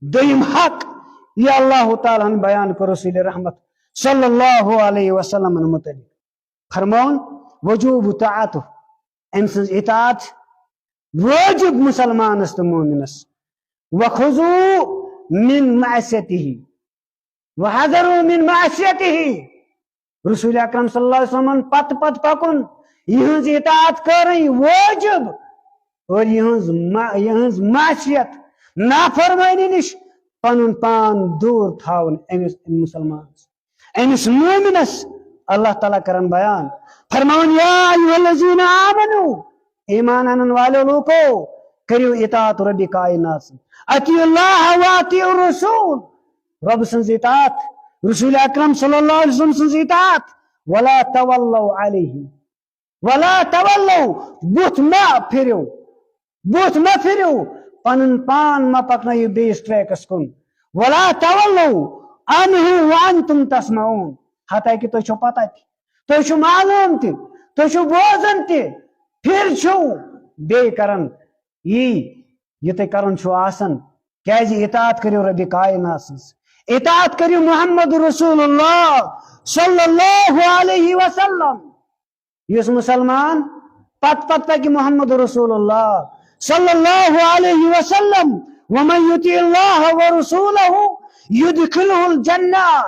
دوٚیِم حق، یہِ اللہ تعالیٰ ہن بیان کوٚر رسول رحمت صلی اللہ علیہ وسلمن متعلق۔ فرماوُن، وجوب طاعتہ، أمۍ سٕنٛز اطاعت چھِ وٲجِب مسلمانس تہٕ مومنس۔ وخذوا من معصیتہ، وحذروا من معصیتہ، رسول اکرم صلی اللہ علیہ وسلمن پتہٕ پتہٕ پکُن، یِہٕنٛز اطاعت کٔرٕنۍ وٲجِب، اور یِہٕنٛز ما-، یِہٕنٛز معصیت، نافرمٲنی نِش پنُن پان دوٗر تھاوُن أمِس مسلمانس، أمِس مومنس۔ اللہ تعالیٰ کرن بیان، فرماوان، یا ایھا الذین آمنو، ایمان انن والو لوکو، کٔرِو اطاعت رۄبِ کائنات سٕنٛز۔ اطیعوا اللہ و اطیعوا الرسول، رۄب سٕنٛز اطاعت، رسول اکرم صلی اللہ علیہ وسلم سٕنٛز اطاعت۔ ولا تولوا علیہ، ولا تولوا، بُتھ مہ پھِرِو، بُتھ مہ پھِرِو، پنُن پان مہ پکنٲیِو بیٚیِس ٹریکس کُن۔ ولا تولوا عنہ وانتم تسمعون، حتیٰ کہ تُہۍ چھو پتہ تہِ، تُہۍ چھو معلوم تہِ، تُہۍ چھو بوزان تہِ، پھر چھو بیٚیہِ کران یی، یہِ تۄہہِ کرُن چھُو آسان۔ کیازِ؟ اطاعت کٔرِو رۄبِ کائنات سٕنٛز، اطاعت کٔرِو محمد رسول اللہ صلی اللہ علیہ وسلم۔ یُس مسلمان پت پت پکہِ محمد رسول اللہ صلی اللہ علیہ وسلم، ومن یطع اللہ ورسولہ یدخلہ الجنہ،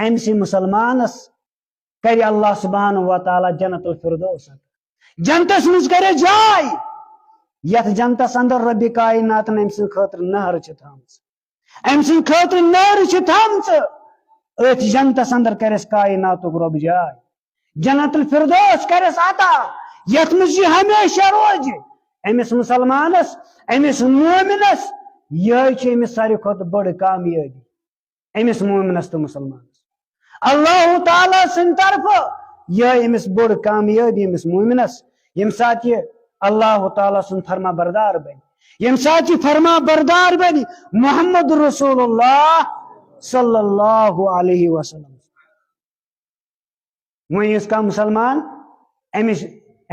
أمۍ سٕے مسلمانس کرِ اللہ سبحانہ و تعالیٰ جنت الفردوس عطا۔ جنتس منٛز کرِ جاے، یتھ جنتس اندر رۄبِ کائناتن أمۍ سٕنٛدِ خٲطرٕ نہر چھِ تھٲمژٕ۔ أمۍ سٕنٛدِ خٲطرٕ نہر چھِ تھٲمژٕ۔ أتھۍ جنتس اندر کرٮ۪س کائناتُک رۄب جاے۔ جنت الفردوس کرٮ۪س عطا، یتھ منٛز یہِ ہمیشہ روزِ۔ أمِس مسلمانس، أمِس مومنس، یِہوٚے چھِ أمِس ساروی کھۄتہٕ بٔڑ کامیٲبی۔ أمِس مومنس تہٕ مسلمانس۔ اللہ تعالیٰ سٕنٛدِ طرفہٕ یِہوٚے أمِس بٔڑ کامیٲبی أمِس مومنس، ییٚمہِ ساتہٕ یہِ اللہ تعالیٰ سُنٛد فرما بردار بنہِ، ییٚمہِ ساتہٕ یہِ فرما بردار بنہِ محمد رسول اللہ صلی اللہ علیہ وسلم۔ وۄنۍ یُس کانٛہہ مسلمان أمِس،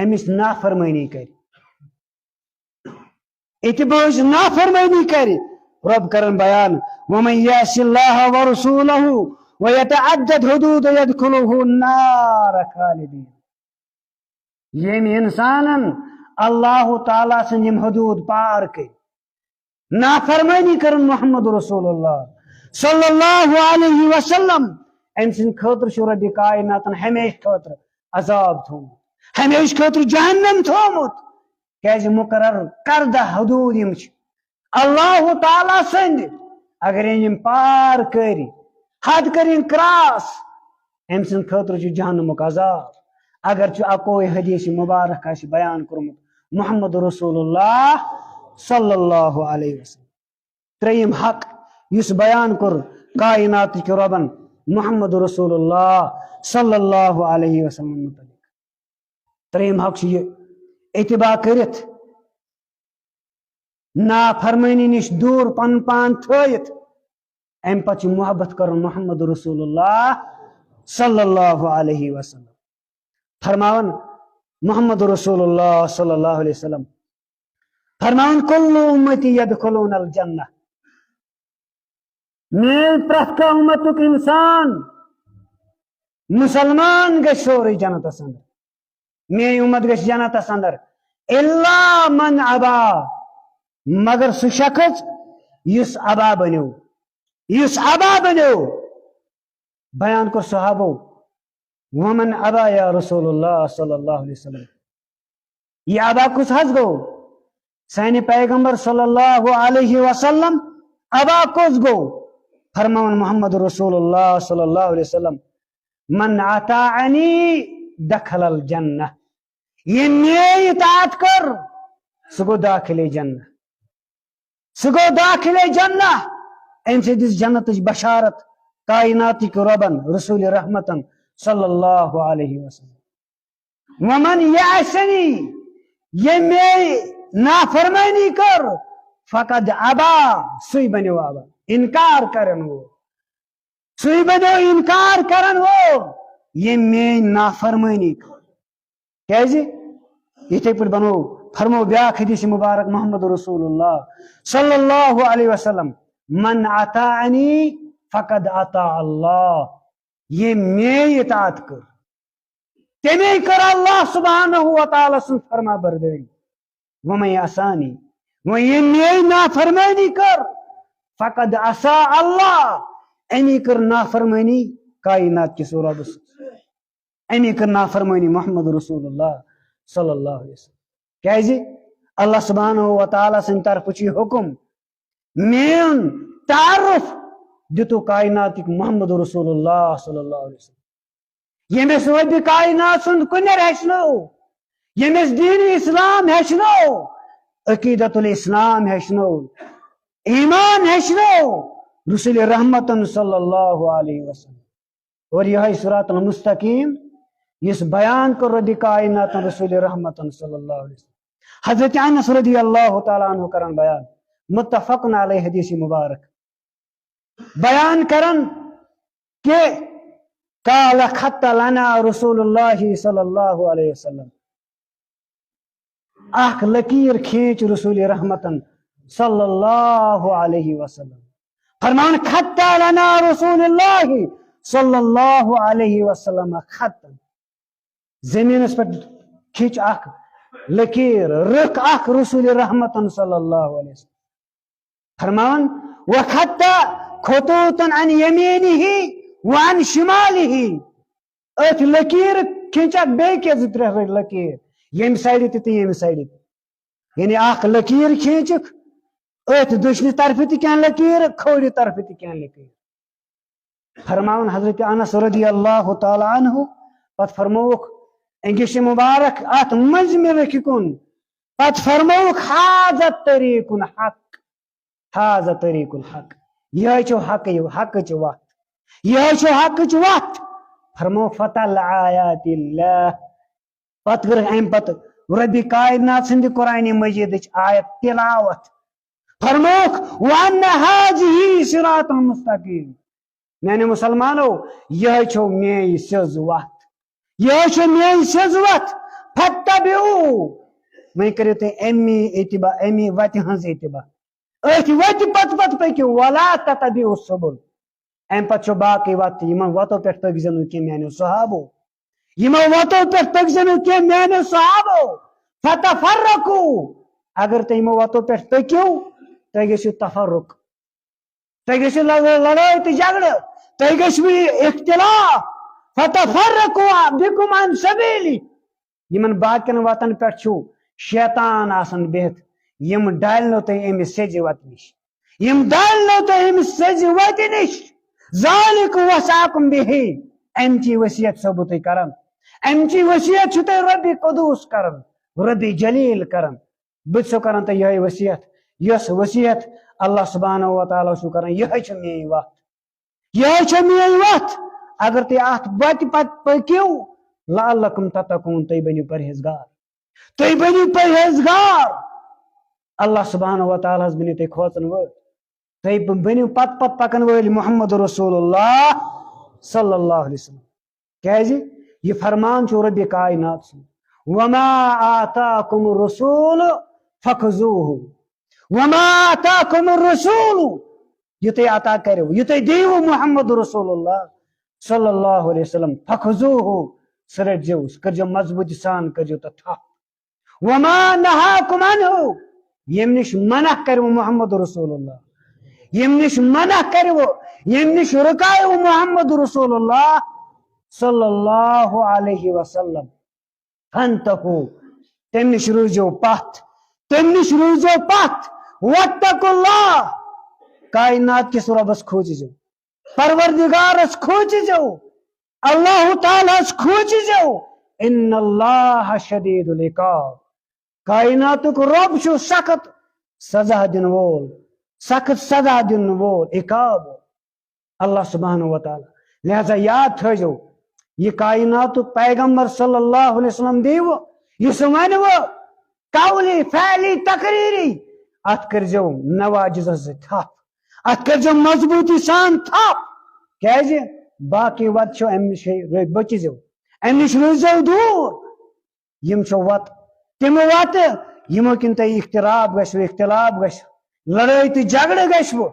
أمِس نافرمٲنی کرِ، اتباعٕچ نافرمٲنی کرِ، رۄب کرن بیان، ومن یعص اللہ ورسولہ ویتعدد حدودہ یدخلہ النار خالدین۔ ییٚمۍ انسانن اللہ تعالیٰ سٕنٛدۍ یِم حدود پار کٔرۍ، نافرمٲنی کٔرٕن محمد رسول اللہ صلی اللہ علیہ وسلم، أمۍ سٕنٛدِ خٲطرٕ چھُ رۄبِ کائناتن ہمیشہٕ خٲطرٕ عذاب تھوٚومُت، ہمیشہٕ خٲطرٕ جہنم تھوٚومُت۔ کیازِ؟ مقرر کردہ حدود یِم چھِ اللہ تعالیٰ سٕنٛدِ، اگر یِم پار کٔرۍ، حد کٔرِن کراس، أمۍ سٕنٛدِ خٲطرٕ چھُ جہنمُک عذاب۔ اگر چھُ اکوے حدیث مبارک آسہِ بیان کوٚرمُت محمد رسول اللہ صلی اللہ علیہ وسلم۔ ترٛیٚیِم حق یُس بیان کوٚر کائناتٕکۍ رۄبن محمد رسول اللہ صلی اللہ علیہ وسلم متعلق۔ ترٛیٚیِم حق چھُ یہِ، اتباع کٔرِتھ، نافرمٲنی نِش دوٗر پنُن پان تھٲیِتھ، اَمہِ پتہٕ چھُ محبت کرُن محمد رسول اللہ صلی اللہ علیہ وسلم۔ فرماوان محمد رسول اللہ صلی اللہ علیہ وسلم، فرماوان، "کل امتی یدخلون الجنہ"، میٲنۍ پرٛٮ۪تھ کانٛہہ اُمتُک اِنسان، مُسلمان گژھِ سورُے جنتس اندر، میٲنۍ اُمت گژھِ جنتس اندر، الا من ابا، مگر سُہ شخص یُس ابا بنیو، یُس ابا بنیو۔ بیان کوٚر صحابو، "ومن ابا یا رسول اللہ صلی اللہ علیہ وسلم؟" یہ ابا کُس حظ گوٚو؟ سانہِ پیغمبر صلی اللہ علیہ وسلم ابا کُس گوٚو؟ فرماوان محمد رسول اللہ صلی اللہ علیہ وسلم، "من اطاعنی دخل الجنہ"، ییٚمۍ میٲنۍ اطاعت کٔر، سُہ گوٚو داخل جنہ۔ سُہ گوٚو داخل جنہ۔ أمۍ سۭتۍ دِژ جنتٕچ بشارت کائناتٕکۍ رۄبن رسول رحمتن صلی اللہ علیہ وسلم۔ ومن یعصنی، ییٚمۍ مے نافرمٲنی کٔر، فقد ابا، سُے بنیو ابا، انکار کرن وول۔ سُے بنیو انکار کرن وول، ییٚمۍ میٲنۍ نافرمٲنی کٔر۔ کیازِ؟ یِتھے پٲٹھۍ بنو، فرمو بیاکھ حدیث مبارک محمد رسول اللہ صلی اللہ علیہ وسلم، "من اطاعنی فقد اطاع اللہ"، ییٚمۍ میٲنۍ اطاعت کٔر، تٔمۍ کٔر اللہ سبحانہ و تعالیٰ سٕنٛز فرما بردٲری۔ ومن عصانی، وۄنۍ ییٚمۍ میٲنۍ نافرمٲنی کٔر، فقد عصا اللہ، أمی کٔر نافرمٲنی کائنات کِس رۄبس۔ أمی کٔر نافرمٲنی محمد رسول اللہ صلی اللہ علیہ وسلم۔ کیازِ؟ اللہ سبحانہ و تعالیٰ سٕنٛدِ طرفہٕ چھُ یہِ حُکم، میون تعارف دِتو کائناتٕکۍ محمد رسول اللہ صلی اللہ علیہ وسلم۔ ییٚمِس رۄبِ کائنات سُنٛد کُنٮ۪ر ہیٚچھنو، ییٚمِس دین اسلام ہیٚچھنو، عقیدت الاسلام ہیٚچھنو، ایمان ہیٚچھنو رسول رحمتن صلی اللہ علیہ وسلم۔ اور یہے صراط المستقیم، یُس بیان کوٚر رۄبِ کائناتن رسول رحمتن صلی اللہ علیہ وسلم۔ حضرت انس رضی اللہ تعالیٰ عنہ کران بیان، متفق علیہ حدیث مبارک، بیان کران کہ قال خط لنا رسول اللہ صلی اللہ علیہ وسلم، اکھ لکیر کھینچ رسول رحمتن صلی اللہ علیہ وسلم۔ فرمان، خط لنا رسول اللہ صلی اللہ علیہ وسلم خطا۔ زمینس پہ کھینچ اکھ لکیر، رکھ اکھ رسول رحمتن صلی اللہ علیہ وسلم۔ فرمان، وخط خطوطا عن یمینہ وعن شمالہ۔ أتھۍ لکیر کھینچ اکھ بیٚیہِ کینٛہہ زٕ ترٛےٚ لکیر، ییٚمہِ سایڈِ تہِ تہٕ ییٚمہِ سایڈِ تہِ۔ یعنی اکھ لکیر کھینچکھ، أتھۍ دٔچھنہِ طرفہٕ تہِ کینٛہہ لکیر، کھوورِ طرفہٕ تہِ کینٛہہ لکیر۔ فرماوان حضرت انس رضی اللہ تعالیٰ عنہ، پتہٕ فرمووُکھ، انگشت مبارک اتھ مٔنٛزمہِ رکھِ کُن، پتہٕ فرمووُکھ، هذا طریق الحق، هذا طریق الحق، یہے چھو حق، حقٕچ وتھ، یہے چھو حقٕچ وتھ۔ فرمو، فتل آیات اللہ، پتہٕ کٔرٕکھ امہِ پتہٕ رۄبِ کائنات سٕنٛدِ قرآنِ مجیدٕچ آیت تلاوت۔ فرمووُکھ، وَأَنَّ هَٰذِهِ صِرَاطِ مُسْتَقِيمًا۔ میانیو مسلمانو، یہے چھو میٲنۍ سیٚز وتھ، یہے چھو میٲنۍ سیٚز وتھ، فَاتَّبِعُوهُ، وۄنۍ کٔرِو تُہۍ امی اتباع، امی وتہِ ہٕنٛز اتباع، أتھۍ وتہِ پتہٕ پتہٕ پٔکِو، وَلَا تَتَّبِعُوا السُّبُلَ۔ امہِ پتہٕ چھو باقٕے وتہٕ، یِمن وتو پٮ۪ٹھ پٔکۍ زیو نہٕ کینٛہہ میانیو صحابو، یِمو وتو پٮ۪ٹھ پٔکۍ زیو نہٕ کینٛہہ میانیو صحابو، فَتَفَرَّقُوا، اگر تُہۍ یِمو وتو پٮ۪ٹھ پٔکِو، تُہۍ گٔژھِو تفرق، تُہۍ گٔژھِو لڑ-، لڑٲے تہٕ جھگڑٕ، تُہۍ گٔژھِو اختلاف، فَتَفَرَّقُوا بِكُمْ عَنْ سَبِيلِهِ۔ یِمن باقین وتن پٮ۪ٹھ چھُو شیطان آسان بِہِتھ، یِم ڈالنو تۄہہِ اَمہِ سیٚزِ وتہِ نِش، یِم ڈالنو تۄہہِ اَمہِ سیٚزِ وتہِ نِش۔ ذَٰلِكُمْ وَصَّاكُمْ بِهِ، اَمہِ چی وصیت چھُسو بہٕ تۄہہِ کران، اَمہِ چی وصیت چھُ تۄہہِ رۄبِ قدوٗس کران، رۄبِ جلیل کران۔ بہٕ تہِ چھُسو کران تۄہہِ یِہوٚے وصیت، یۄس وصیت اللہ سبحانہ و تعالیٰ چھُ کران، یِہوٚے چھِ میٛٲنۍ وَتھ۔ یِہوٚے چھےٚ میٛٲنۍ وَتھ۔ اگر تُہۍ اَتھ وَتہِ پَتہٕ پٔکِو، لَعَلَّكُمْ تَتَّقُونَ، تُہۍ بٔنِو پرہیزگار۔ تُہۍ بٔنِو پرہیزگار۔ اللہ سبحانہ و تعالیٰ ہَس بٔنِو تُہۍ کھوژَن وٲلۍ۔ تُہۍ بٔنِو پَتہٕ پَتہٕ پَکَن وٲلۍ محمد رسول اللہ صلی اللہ علیہ وسلم۔ کیازِ؟ یہِ فرمان چھُ رۄبِ کائنات سُنٛد۔ وما آتاکم الرسول فخذوه۔ وما آتاکم الرسول، یہِ تۄہہِ عطا کٔرِو، یہِ تۄہہِ دِیِو محمد رسول اللہ صلی اللہ علیہ وسلم، فخذوه، سُہ رٔٹزیو، سُہ کٔرزیو مضبوٗطی سان، کٔرزیو تَتھ تھپھ۔ وما نهاکم عنه، ییٚمہِ نِش منع کٔرِو محمد رسول اللہ، ییٚمہِ نِش منع کٔرِو، ییٚمہِ نِش رُکایو محمد رسول اللہ صلی اللہ علیہ وسلم، فانتہو، تَمہِ نِش روٗزِو پتھ، تَمہِ نِش روٗزِو پتھ۔ واتقوا اللہ، کائنات کِس رۄبس کھوٗژِزیو، پروردگارس کھوٗژِزیو، اللہ تعالیٰ ہس کھوٗژِزیو۔ ان اللہ شدید العقاب، کائناتُک رۄب چھُ سخت سزا دِنہٕ وول، سخت سزا دِنہٕ وول، عقاب وول۔ اللہ سبحانہ و تعالیٰ۔ لہذا یاد تھٲیزیو، یہِ کائناتُک پیغمبر صلی اللہ علیہ وسلم دیٖوٕ، یُس وَنہِ وٕ قولی، فعلی، تقریری، اتھ کٔرزیو نواجذس سۭتۍ تھپھ، اتھ کٔرزیو مضبوٗطی سان تھپھ۔ کیازِ؟ باقی وتہٕ چھو امہِ نِش، بٔچِزیو، امہِ نِش روٗززیو دوٗر۔ یِم چھِ وتہٕ، تِم وتہٕ، یِمو کِنۍ تۄہہِ اختلاف گژھِوٕ، اختلاف گژھِ، لڑٲے تہٕ جھگڑٕ گژھِوٕ۔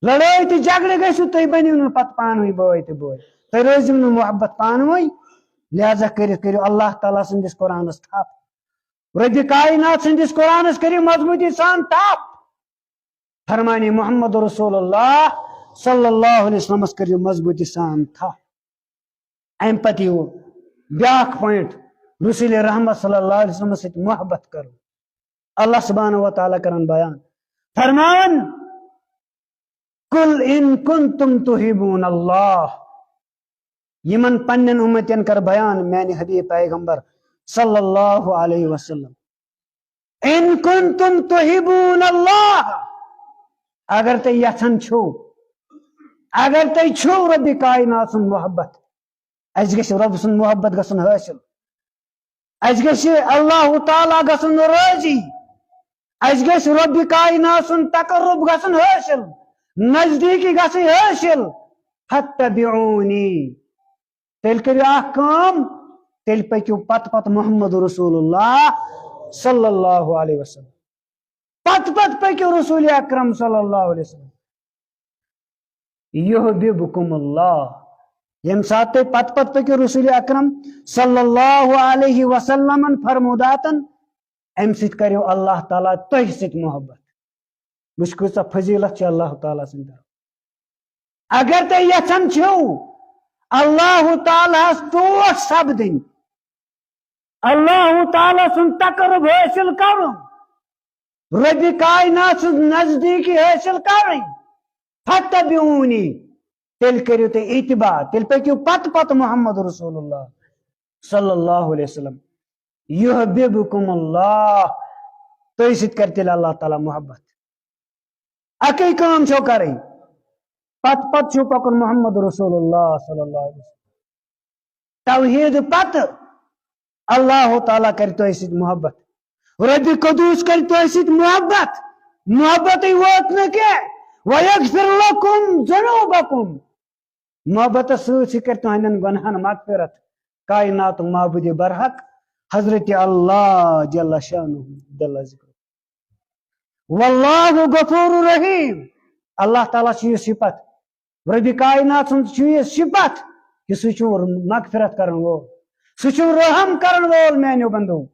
لڑٲے تہٕ جھگڑٕ گژھِوٕ، تُہۍ بٔنِو نہٕ پتہٕ پانہٕ ؤنۍ بٲے تہٕ بٲے۔ تُہۍ روٗزِو نہٕ محبت پانہٕ ؤنۍ۔ لہذا کٔرِتھ کٔرِو اللہ تعالیٰ سٕنٛدِس قرآنس تھپھ۔ رۄبِ کائنات سٕنٛدِس قرآنس کٔرِو مضبوٗطی سان تھپھ۔ فرمانے محمد رسول اللہ صلی اللہ علیہ وسلمس کٔرِو مضبوٗطی سان تھپھ۔ امہِ پتہٕ یِیو بیٛاکھ point، رسول رحمت صلی اللہ علیہ وسلمس سۭتۍ محبت کرُن۔ اللہ سبحانہ و تعالیٰ کران بیان، فرمان، قل ان کنتم تحبون اللہ، یِمن پننٮ۪ن اُمتین کر بیان، میانہِ حبیب پیغمبر صلی اللہ علیہ وسلم، ان کنتم تحبون اللہ، اگر تُہۍ یژھان چھِو، اگر تُہۍ چھِو رۄبِ کائنات سُنٛد محبت، اسہِ گژھِ رۄب سُنٛد محبت گژھُن حٲصِل، اسہِ گژھِ اللہ تعالیٰ گژھُن رٲضی، اسہِ گژھِ رۄبِ کائنات سُنٛد تقرب گژھُن حٲصِل، نزدیٖکی گژھٕنۍ حٲصِل۔ فاتبعونی، تیٚلہِ کٔرِو اکھ کٲم، تیٚلہِ پٔکِو پتہٕ پتہٕ محمد رسول اللہ صلی اللہ علیہ وسلم، پتہٕ پتہٕ پٔکِو رسول اکرم صلی اللہ علیہ وسلم۔ یحببکم اللہ، ییٚمہِ ساتہٕ تُہۍ پتہٕ پتہٕ پٔکِو رسول اکرم صلی اللہ علیہ وسلمن فرموداتن، امہِ سۭتۍ کریو اللہ تعالیٰ تۄہہِ سۭتۍ محبت۔ وٕچھ کۭژاہ فضیلت چھِ اللہ تعالیٰ سٕنٛدِ طرفہٕ۔ اگر تُہۍ یژھان چھِو اللہ تعالیٰ ہس ٹوٹھ سپدٕنۍ، اللہ تعالیٰ سُنٛد تقرب حٲصِل کرُن، رۄبِ کائنات سٕنٛز نزدیٖکی حٲصِل کرٕنۍ، فاتبعونی، تیٚلہِ کٔرِو تُہۍ اتباع، تیٚلہِ پٔکِو پتہٕ پتہٕ محمد رسول اللہ صلی اللہ علیہ وسلم۔ یحببکم اللہ، تُہۍ سۭتۍ کرِ تیٚلہِ اللہ تعالیٰ محبت۔ اکٕے کٲم چھو کرٕنۍ، پتہٕ پتہٕ چھو پکُن محمد رسول اللہ صلی اللہ علیہ وسلم۔ توحید پتہٕ اللہ تعالیٰ کرِ تۄہہِ سۭتۍ محبت، رۄبِ قدوٗس کرِ تۄہہِ سۭتۍ محبت۔ محبتٕے وٲژ نہٕ کینٛہہ، ویغفر لکم ذنوبکم، محبتس سۭتۍ سۭتۍ کرِ تُہنٛدٮ۪ن گۄنہن مغفرت۔ کائناتُک معبودِ برحق حضرت اللہ جل شانہ، جل ذکرہ۔ واللہ غفور رحیم، اللہ تعالیٰ چھُ یہِ صفت، رۄبِ کائنات سُنٛد چھُ یہِ صفت کہِ سُہ چھُ مغفرت کرن وول، سُہ چھُ رحم کرن وول میانیو بندو۔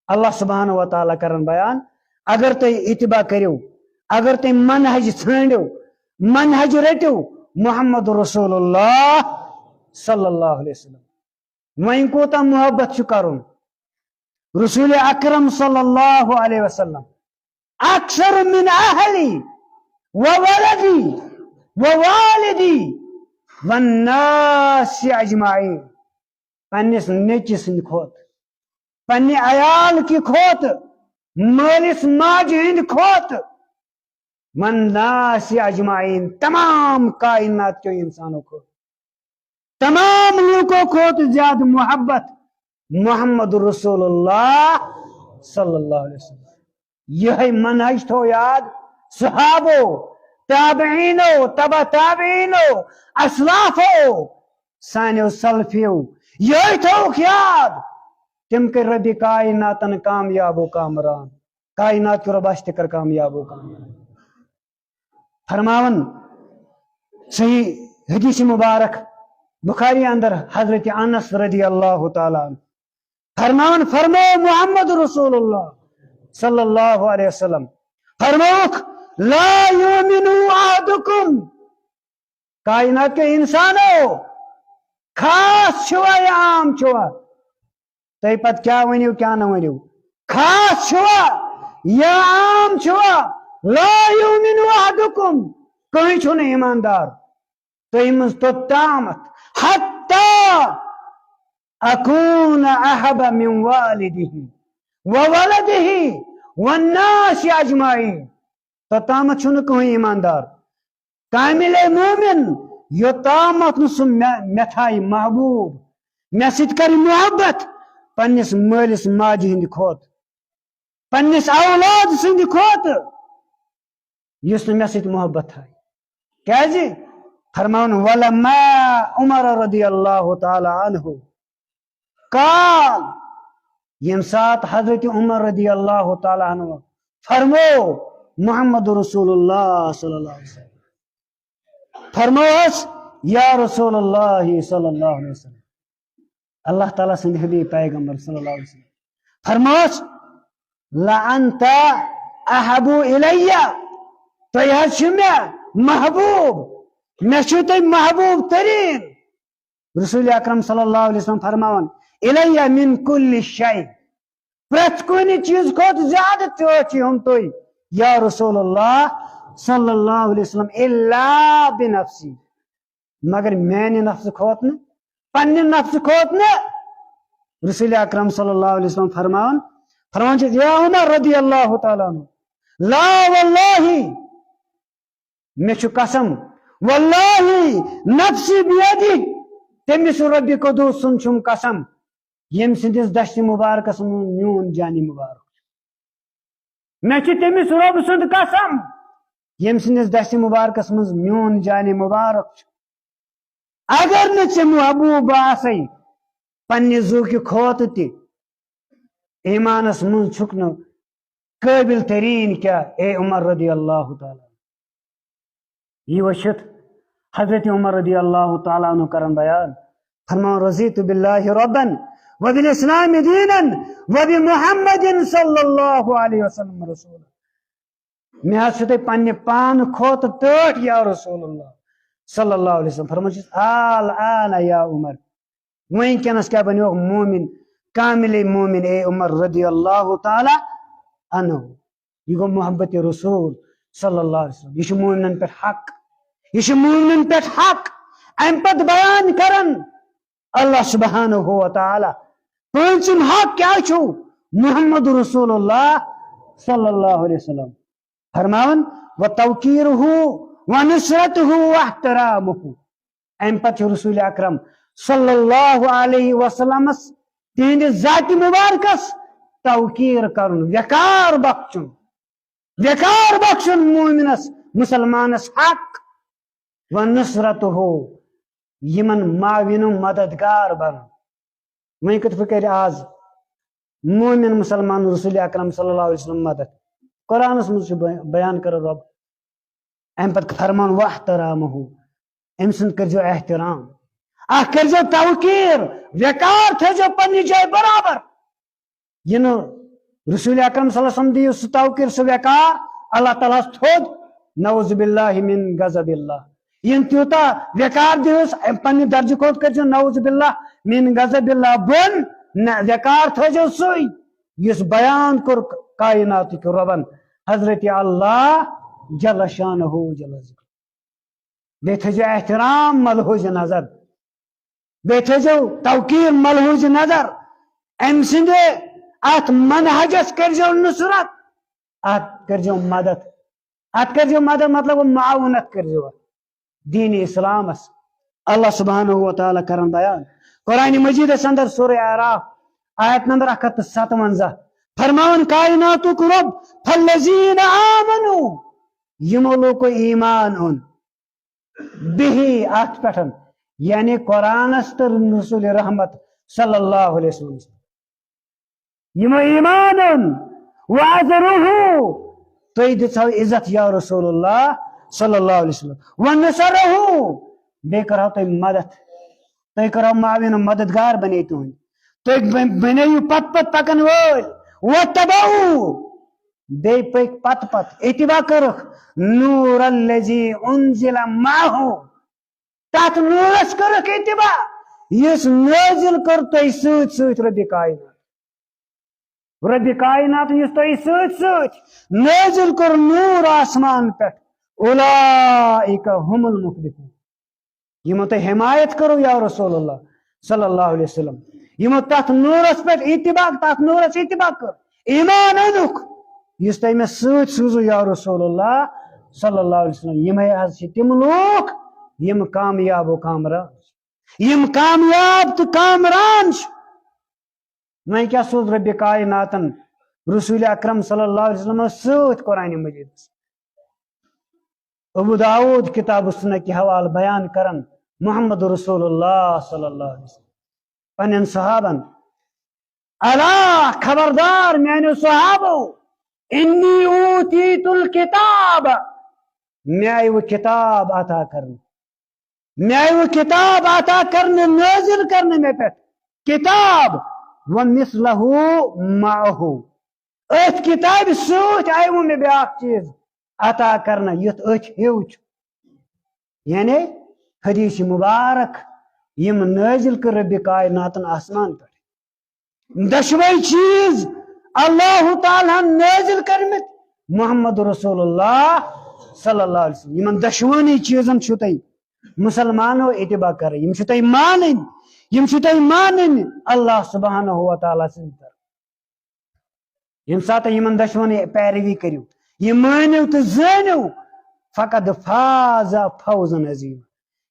اللہ سبحانہ و تعالیٰ کرن بیان، اگر تُہۍ اتباع کٔرِو، اگر تُہۍ منہج ژھٲنٛڈِو، منہج رٔٹِو محمد رسول اللہ صلی اللہ علیہ وسلم، وۄنۍ کوٗتاہ محبت چھُ کرُن رسول اکرم صلی اللہ علیہ وسلم، اکثر من اہلی و ولدی و والدی والناس اجمعین، پننِس نیٚچِو سٕنٛدِ کھۄتہٕ، پننہِ عیال کہِ کھۄتہٕ، مٲلِس ماجہِ ہٕنٛدِ کھۄتہٕ، والناس اجمعین، تمام کائنات کیو انسانو کھۄتہٕ، تمام لوٗکو کھۄتہٕ زیادٕ محبت محمد رسول اللہ صلی اللہ علیہ وسلم۔ یہے منہج تھو یاد صحابو، تابعینو، تبع تابعینو، اسلافو، سانیو سلفیو، یہے تھوک یاد، تم کٔرۍ ربِ کائناتن کامیاب و کامران۔ کائنات کہِ رۄب آسہِ تہِ کر کامیاب و کامران۔ فرماون صحیح حدیث مبارک بخاری اندر حضرت انس رضی اللہ تعالیٰ عنہ فرماون، فرمو محمد رسول اللہ صلی اللہ علیہ وسلم، فرموک، لا یؤمن احدکم، کائنات کے انسانو، خاص چھوا یا عام چھوا؟ تُہۍ پتہٕ کیٛاہ ؤنِو، کیٛاہ نہٕ ؤنِو، خاص چھوا یا عام چھوا؟ لا یؤمن احدکم، کٕہٕنۍ چھُنہٕ ایٖماندار تۄہہِ منٛز توٚتامَتھ، حتی اکون احب من والدہ وولدہ والناس اجمعین۔ توٚتامَتھ چھُنہٕ کٕہٕنۍ ایٖماندار، کامل مومن، یوٚتامَتھ نہٕ سُہ مےٚ، مےٚ تھایہِ محبوب، مےٚ سۭتۍ کرِ محبت پننِس مٲلِس ماجہِ ہٕنٛدِ کھۄتہٕ، پننِس اولاد سٕنٛدِ کھۄتہٕ، یُس نہٕ مےٚ سۭتۍ محبت تھایہِ۔ کیازِ؟ فرماوُن، ولما عمر رضی اللہ تعالیٰ عنہ قال، ییٚمہِ ساتہٕ حضرت عمر رضی اللہ تعالیٰ عنہ فرمو، محمد رسول اللہ صلی اللہ علیہ وسلم فرموس، یا رسول اللہ صلی اللہ علیہ وسلم، اللہ تعالیٰ سٕنٛدِ حبیب پیغمبر صلی اللہ علیہ وسلم فرموس، لانت احب الیہ، تُہۍ حظ چھِو مےٚ محبوب، مےٚ چھِو تُہۍ محبوب تریٖن۔ رسول اکرم صلی اللہ علیہ وسلم فرماوان، الیہ من کل شیء، پرٛٮ۪تھ کُنہِ چیٖز کھۄتہٕ زیادٕ ٹٲٹھۍ چھِو تُہۍ، یا رسول اللہ صلی اللہ علیہ وسلم، الا بنفسی، مگر میانہِ نفسہٕ کھۄتہٕ نہٕ، پننہِ نفسہٕ کھۄتہٕ نہٕ۔ رسول اکرم صلی اللہ علیہ وسلم فرماوان، فرماوان چھِ، یا عمر رضی اللہ تعالیٰ عنہ، لا واللہ، مےٚ چھُ قسم، واللہ نفسی بیدی، تٔمِس رۄبِ قدوس سُنٛد چھُم قسم، ییٚمہِ سٕنٛدِس دستِ مُبارکس منٛز میون جانِ مُبارک چھُ۔ مےٚ چھُ تٔمِس رۄب سُنٛد قسم، ییٚمہِ سٕنٛدِس دستِ مُبارکس منٛز میون جانِ مُبارک چھُ۔ اگر نہٕ ژےٚ محبوب آسے پننہِ زُوکہِ کھۄتہٕ تہِ، ایٖمانس منٛز چھُکھ نہٕ قٲبل تریٖن کیٛاہ، اے عمر رضی اللہ تعالیٰ؟ یہِ وٕچھِتھ حضرت عمر رضی اللہ تعالیٰ عنہ کران بیان، فرمان، رضیت باللہ ربا وبالاسلام دینا وبمحمد صلی اللہ علیہ وسلم رسولا۔ مےٚ حظ چھُ تۄہہِ پننہِ پانہٕ کھۄتہٕ ٹٲٹھۍ یا رسول اللہ صلی اللہ علیہ وسلم۔ فرمان چھُس، الآن یا عمر، وٕنکیٚنس کیٛاہ بنیوکھ مومن، کامل مومن، اے عمر رضی اللہ تعالیٰ عنہ۔ یہِ گوٚو محبت رسول صلی اللہ علیہ وسلم۔ یہِ چھُ مومنن پٮ۪ٹھ حق، یہِ چھُ مومنن پٮ۪ٹھ حق۔ امہِ پتہٕ بیان کران اللہ سبحانہ و تعالیٰ پٲنٛژِم حق کیٛاہ چھُ؟ محمد رسول اللہ صلی اللہ علیہ وسلم فرماوان، و توقیرہ و نصرتہ و احترامہ۔ امہِ پتہٕ چھُ رسول اکرم صلی اللہ علیہ وسلمس تِہنٛدِ ذاتِ مبارکس توقیر کرُن، وقار بخشُن، وقار بخشُن مومنس، مسلمانس حق، و نصرتہ، یِمن معاون و مددگار بنُن۔ وۄنۍ کِتھ پٲٹھۍ کرِ آز مومن مسلمان رسول اکرم صلی اللہ علیہ وسلم مدد؟ قرآنس منٛز چھُ بیا-، بیان کران رۄب۔ امہِ پتہٕ فرمان، واحترامہ، أمۍ سُنٛد کٔرۍزیو احترام، اکھ کٔرۍزیو توقیر، وقار تھٲیزیو پننہِ جایہِ برابر۔ یہِ نہٕ رسول اکرم صلی اللہ علیہ وسلم دِیو سُہ توقیر، سُہ وقار، اللہ تعالیٰ ہس تھوٚد، نعوذ باللہ من غضب اللہ۔ یِم تیوٗتاہ وقار دِیوس، پننہِ درجہٕ کھۄتہٕ کٔرۍزیو نعوذ باللہ من غضب اللہ بۄن، نہ، وقار تھٲیزیو سُے، یُس بیان کوٚر کائناتٕکۍ رۄبن، حضرت اللہ جل شانہ جل ذکر۔ بیٚیہِ تھٲیزیو احترام ملحوظ نظر، بیٚیہِ تھٲیزیو توقیر ملحوظ نظر۔ أمۍ سٕنٛدِ اتھ منہجس کٔرۍزیو نصرت، اتھ کٔرۍزیو مدد۔ اتھ کٔرۍزیو مدد مطلب گوٚو معاونت کٔرۍزیو اتھ دین اسلامس۔ اللہ سبحانہ و تعالیٰ کرن بیان قرآن مجیدس اندر سورہ اعراف آیت نمبر اکھ ہتھ تہٕ ستونزہ، فرماوان کائناتُک رب، فالذین آمنوا، یِمو لوٗکو ایمان اوٚن، بِہِ، اتھ پٮ۪ٹھ، یعنی قرآنس تہٕ رسول رحمت صلی اللہ علیہ وسلم۔ یِمو ایمان اوٚن، وعزروہ، تُہۍ دِژہو عزت یا رسول اللہ صلی اللہ علیہ وسلم، ونصرہ، بیٚیہِ کرہو تُہۍ مدد، تُہۍ کرہو معاون و مددگار بنے تُہنٛدۍ، تُہۍ بن-، بنٲیِو پتہٕ پتہٕ پکن وٲلۍ، واتبعو، بیٚیہِ پٔکۍ پتہٕ پتہٕ، اتباع کٔرٕکھ، نور الذی انزل معہ، تتھ نورس کٔرٕکھ اتباع، یُس نٲزِل کوٚر تۄہہِ سۭتۍ سۭتۍ رۄبِ کائنات۔ رۄبِ کائنات یُس تۄہہِ سۭتۍ سۭتۍ نٲزِل کوٚر نور آسمان پٮ۪ٹھ، اولئک هم المفلحون۔ یِمو تۄہہِ حمایت کٔرٕو یا رسول اللہ صلی اللہ علیہ وسلم، یِمو تتھ نورس پٮ۪ٹھ اتباع، تتھ نورس اتباع کٔر، ایمان أنِکھ، یُس تۄہہِ مےٚ سۭتۍ سوٗزوٕ یا رسول اللہ صلی اللہ علیہ وسلم، یِمے حظ چھِ تِم لوٗکھ یِم کامیاب و کامران چھِ، یِم کامیاب تہٕ کامران چھِ۔ وۄنۍ کیٛاہ سوٗز رۄبِ کائناتن رسول اکرم صلی اللہ علیہ وسلمس سۭتۍ قرآن مجیدس؟ ابو داؤد کتاب السنہ کہِ حوالہٕ بیان کران محمد رسول اللہ صلی اللہ علیہ وسلم پننٮ۪ن صحابن، الا، خبردار میانیو صحابو، انی اوتیت الکتاب، مےٚ آیہِ وۄنۍ کتاب عطا کرنہٕ، مےٚ آیہِ وۄنۍ کتاب عطا کرنہٕ، نٲزِل کرنہٕ مےٚ پٮ۪ٹھ کتاب، ومثلہ معہ، أتھۍ کتابہِ سۭتۍ آیہِ وۄنۍ مےٚ بیٛاکھ چیٖز عطا کرنہٕ یُتھ أتھۍ ہیوٗ چھُ۔ یعنی حدیث مبارک یِم نٲزِل کٔر رۄبِ کائناتن آسمان پٮ۪ٹھ، دۄشوے چیٖز اللہ تعالیٰ ہن نٲزِل کٔرمٕتۍ محمد رسول اللہ صلی اللہ علیہ وسلم۔ یِمن دۄشوٕنی چیٖزن چھُو تۄہہِ مسلمانو اتباع کرٕنۍ، یِم چھِو تۄہہِ مانٕنۍ، یِم چھِو تۄہہِ مانٕنۍ اللہ سبحانہ و تعالیٰ سٕنٛدِ طرفہٕ۔ ییٚمہِ ساتہٕ یِمن دۄشوٕنی پیروی کٔرِو، یہِ مٲنِو تہٕ زٲنِو، فقد فاز فوزا عظیما۔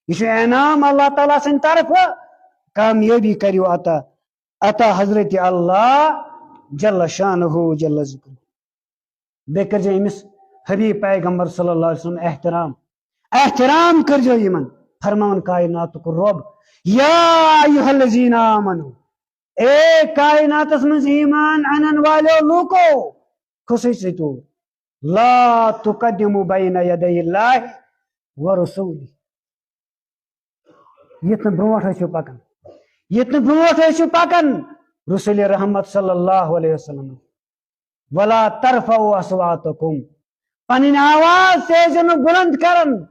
یہِ چھُ انعام اللہ تعالیٰ سٕنٛدِ طرفہٕ، کامیٲبی کٔرِو عطا، عطا حضرت اللہ جل شانہ جل ذکرہ۔ بیٚیہِ کٔرۍزیو أمِس حبیب پیغمبر صلی اللہ علیہ وسلم احترام، احترام کٔرۍزیو یِمن۔ فرماوان کائناتُک رۄب، یا ایھا الذین آمنو، اے کائناتس منٛز ایمان انن والیو لوٗکو، خصوٗصی طور، لا تقدموا بین یدی اللہ و رسولہ، یِتھ نہٕ برونٛٹھ ٲسِو پکان، یِتھ نہٕ برونٛٹھ ٲسِو پکان رسول رحمت صلی اللہ علیہ وسلم۔ ولا ترفعوا اصواتکم، پنٕنۍ آواز تہِ ٲسۍزیو نہٕ بُلند کران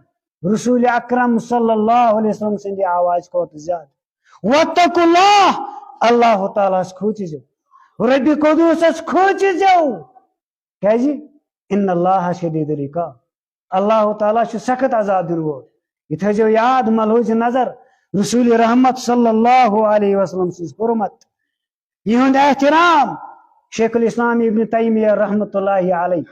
رسول اکرم صلی اللہ علیہ وسلم سٕنٛدِ آوازِ کھۄتہٕ زیادٕ۔ واتقوا اللہ، اللہ تعالیٰ ہس کھوٗژِزیو، ربِ قدوٗسس کھوٗژِزیو، کیازِ؟ ان اللہ شدید العقاب، اللہ تعالیٰ چھُ سخت عذاب دِنہٕ وول۔ یہِ تھٲیزیو یاد، ملحوظ نظر رسول رحمت صلی اللہ علیہ وسلم سٕنٛز حرمت، یِہُنٛد احترام۔ شیخ الاسلام ابن تیمیہ رحمۃ اللہ علیہ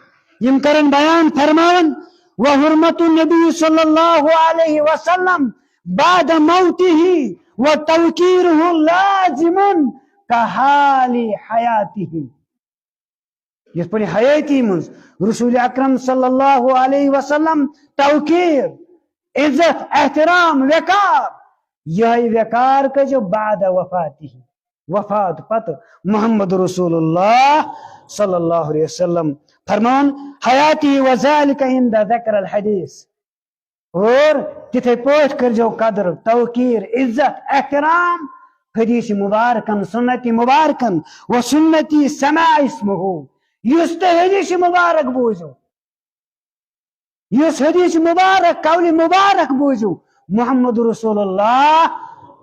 یِم کرن بیان فرماوان، وحرمت النبی صلی اللہ علیہ وسلم بعد موتہ وتوقیرہ لازم کحال حیاتہ۔ یِتھ پٲٹھۍ حیٲتی منٛز رسول اکرم صلی اللہ علیہ وسلم توقیر، عزت، احترام، وقار، یِہوٚے وقار کٔرۍزیو بعد وفاتہ، وفات پتہٕ محمد رسول اللہ صلی اللہ علیہ وسلم فرمان حیاتی وذالک عند ذکر الحدیث۔ اور تِتھے پٲٹھۍ کٔرۍزیو قدر، توقیر، عزت، احترام حدیث مبارکن، سنت مبارکن، و سنتی سماع اسمہ۔ یُس تُہۍ حدیث مبارک بوٗزِو، یُس حدیث مبارک، قول مبارک بوٗزِو محمد رسول اللہ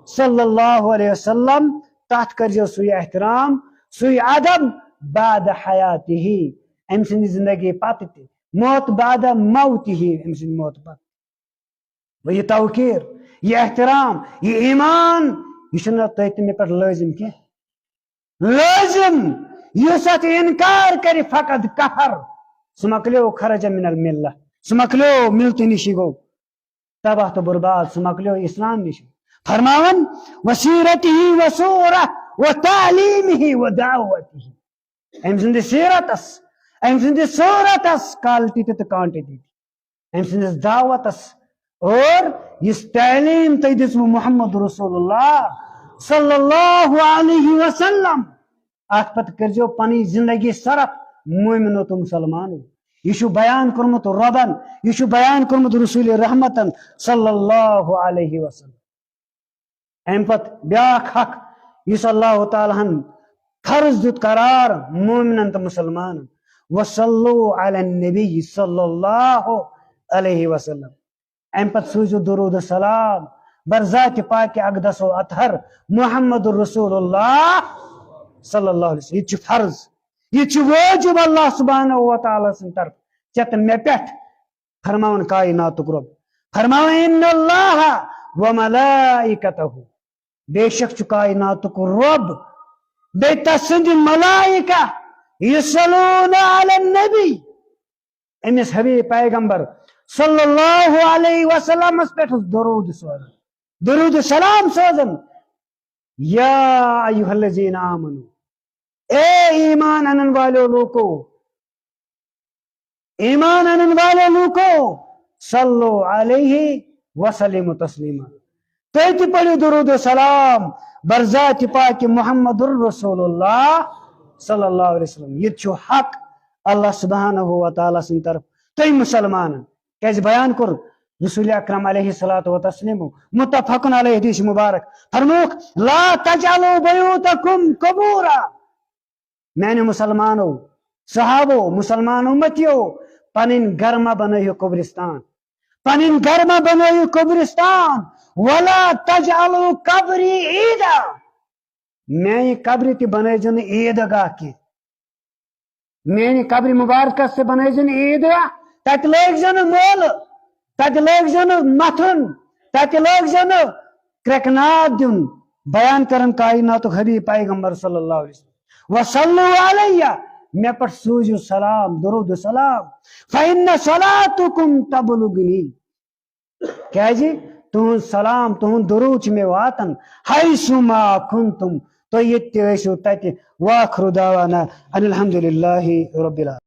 صلی اللہ علیہ وسلم، تتھ کٔرۍزیو سُے احترام، سُے ادب بعد حیاتہ، أمۍ سٕنٛدِ زندگی پتہٕ تہِ، موت بعد موتہ، أمۍ سٕنٛدِ موت پتہٕ۔ و یہِ توقیر، یہِ احترام، یہِ ایمان، یہِ چھُنہٕ تۄہہِ تہٕ مےٚ پٮ۪ٹھ لٲزم کینٛہہ۔ لٲزم، یُس اتھ انکار کرِ، فقد کفر، سُہ مۄکلیو خرج من الملہ، سُہ مۄکلیو ملتہٕ نِشی گوٚو تباہ تہٕ برباد، سُہ مۄکلیو اسلام نِش۔ فرماوان، وسیرتہ وصورہ وتعلیمہ ودعوتہ۔ أمۍ سٕنٛدِ سیرتس، أمۍ سٕنٛدِ صورتس، quality تہِ تہٕ quantity تہِ، أمۍ سٕنٛدِس دعوتس اور یُس تعلیٖم تۄہہِ دِژوٕ محمد رسول اللہ صلی اللہ علیہ وسلم، اتھ پتہٕ کٔرۍزیو پنٕنۍ زندگی صرف مومنو تہٕ مسلمانو۔ یہِ چھُ بیان کوٚرمُت رۄبن، یہِ چھُ بیان کوٚرمُت رسول رحمتن صلی اللہ علیہ وسلم۔ امہِ پتہٕ بیاکھ حق یُس اللہ تعالیٰ ہن فرض دیُت قرار مومنن تہٕ مسلمانن، وصلوا علی النبی صلی اللہ علیہ وسلم۔ امہِ پتہٕ سوٗزِو درود و سلام بر ذاتِ پاکِ اقدس و اطہر محمد رسول اللہ صلی اللہ علیہ وسلم۔ یہِ تہِ چھُ فرض، یہِ تہِ چھُ وٲجِب اللہ سبحانہ و تعالیٰ سٕنٛدِ طرفہٕ ژےٚ تہٕ مےٚ پٮ۪ٹھ۔ فرماوان کائناتُک رۄب، فرماوان، ان اللہ و ملائکتہ، بے شک چھُ کائناتُک رۄب، بیٚیہِ تسٕنٛدِ ملائکہ، یصلون علی النبی، أمِس حبیب پیغمبر صلی اللہ علیہ وسلمس پٮ۪ٹھ درود سوزان، درود سلام سوزان۔ یا ایھا الذین آمنو، اے ایمان انن والو لوکو، ایمان انن والے لوکو، صلو علیہ وسلم تسلیما۔ تُہۍ تہِ پٔرِو درود و سلام بر ذاتِ پاکِ محمد رسول اللہ صلی اللہ علیہ وسلم۔ یہِ تہِ چھُ حق اللہ سبحانہ و تعالیٰ سٕنٛدِ طرف تُہۍ مسلمانن۔ کیازِ بیان کوٚر رسول اکرم علیہ الصلوۃ و تسلیم، متفق علیہ حدیث مبارک، فرمووُکھ، لا تجعلوا بیوتکم قبورا۔ میانیو مسلمانو، صحابو، مسلمان امتیو، پنٕنۍ گرٕ مہ بنٲیِو قبرستان، پنٕنۍ گرٕ مہ بنٲیِو قبرستان، ولا تجعلوا قبری عیدا، میانہِ قبرِ تہِ بنٲیزیو نہٕ عیدگاہ کینٛہہ، میانہِ قبرِ مبارکس تہِ بنٲیزیو نہٕ عیدگاہ، تتہِ لٲگزیو نہٕ مٲلہٕ، تتہِ لٲگزیو نہٕ متھُن، تتہِ لٲگزیو نہٕ کرٛٮ۪کہٕ ناد دیُن۔ بیان کرن کائناتُک حبیب پیغمبر صلی اللہ علیہ وسلم، وصلوا علیہ، مےٚ پٮ۪ٹھ سوٗزِو سلام، درود و سلام، فإن صلاتکم تبلغنی، کیازِ تُہُنٛد سلام، تُہُنٛد درود چھُ مےٚ واتان، حیثما کنتم، تُہۍ ییٚتہِ تہِ ٲسِو تتہِ۔ وآخر دعوانا ان الحمد للہ رب العالمین۔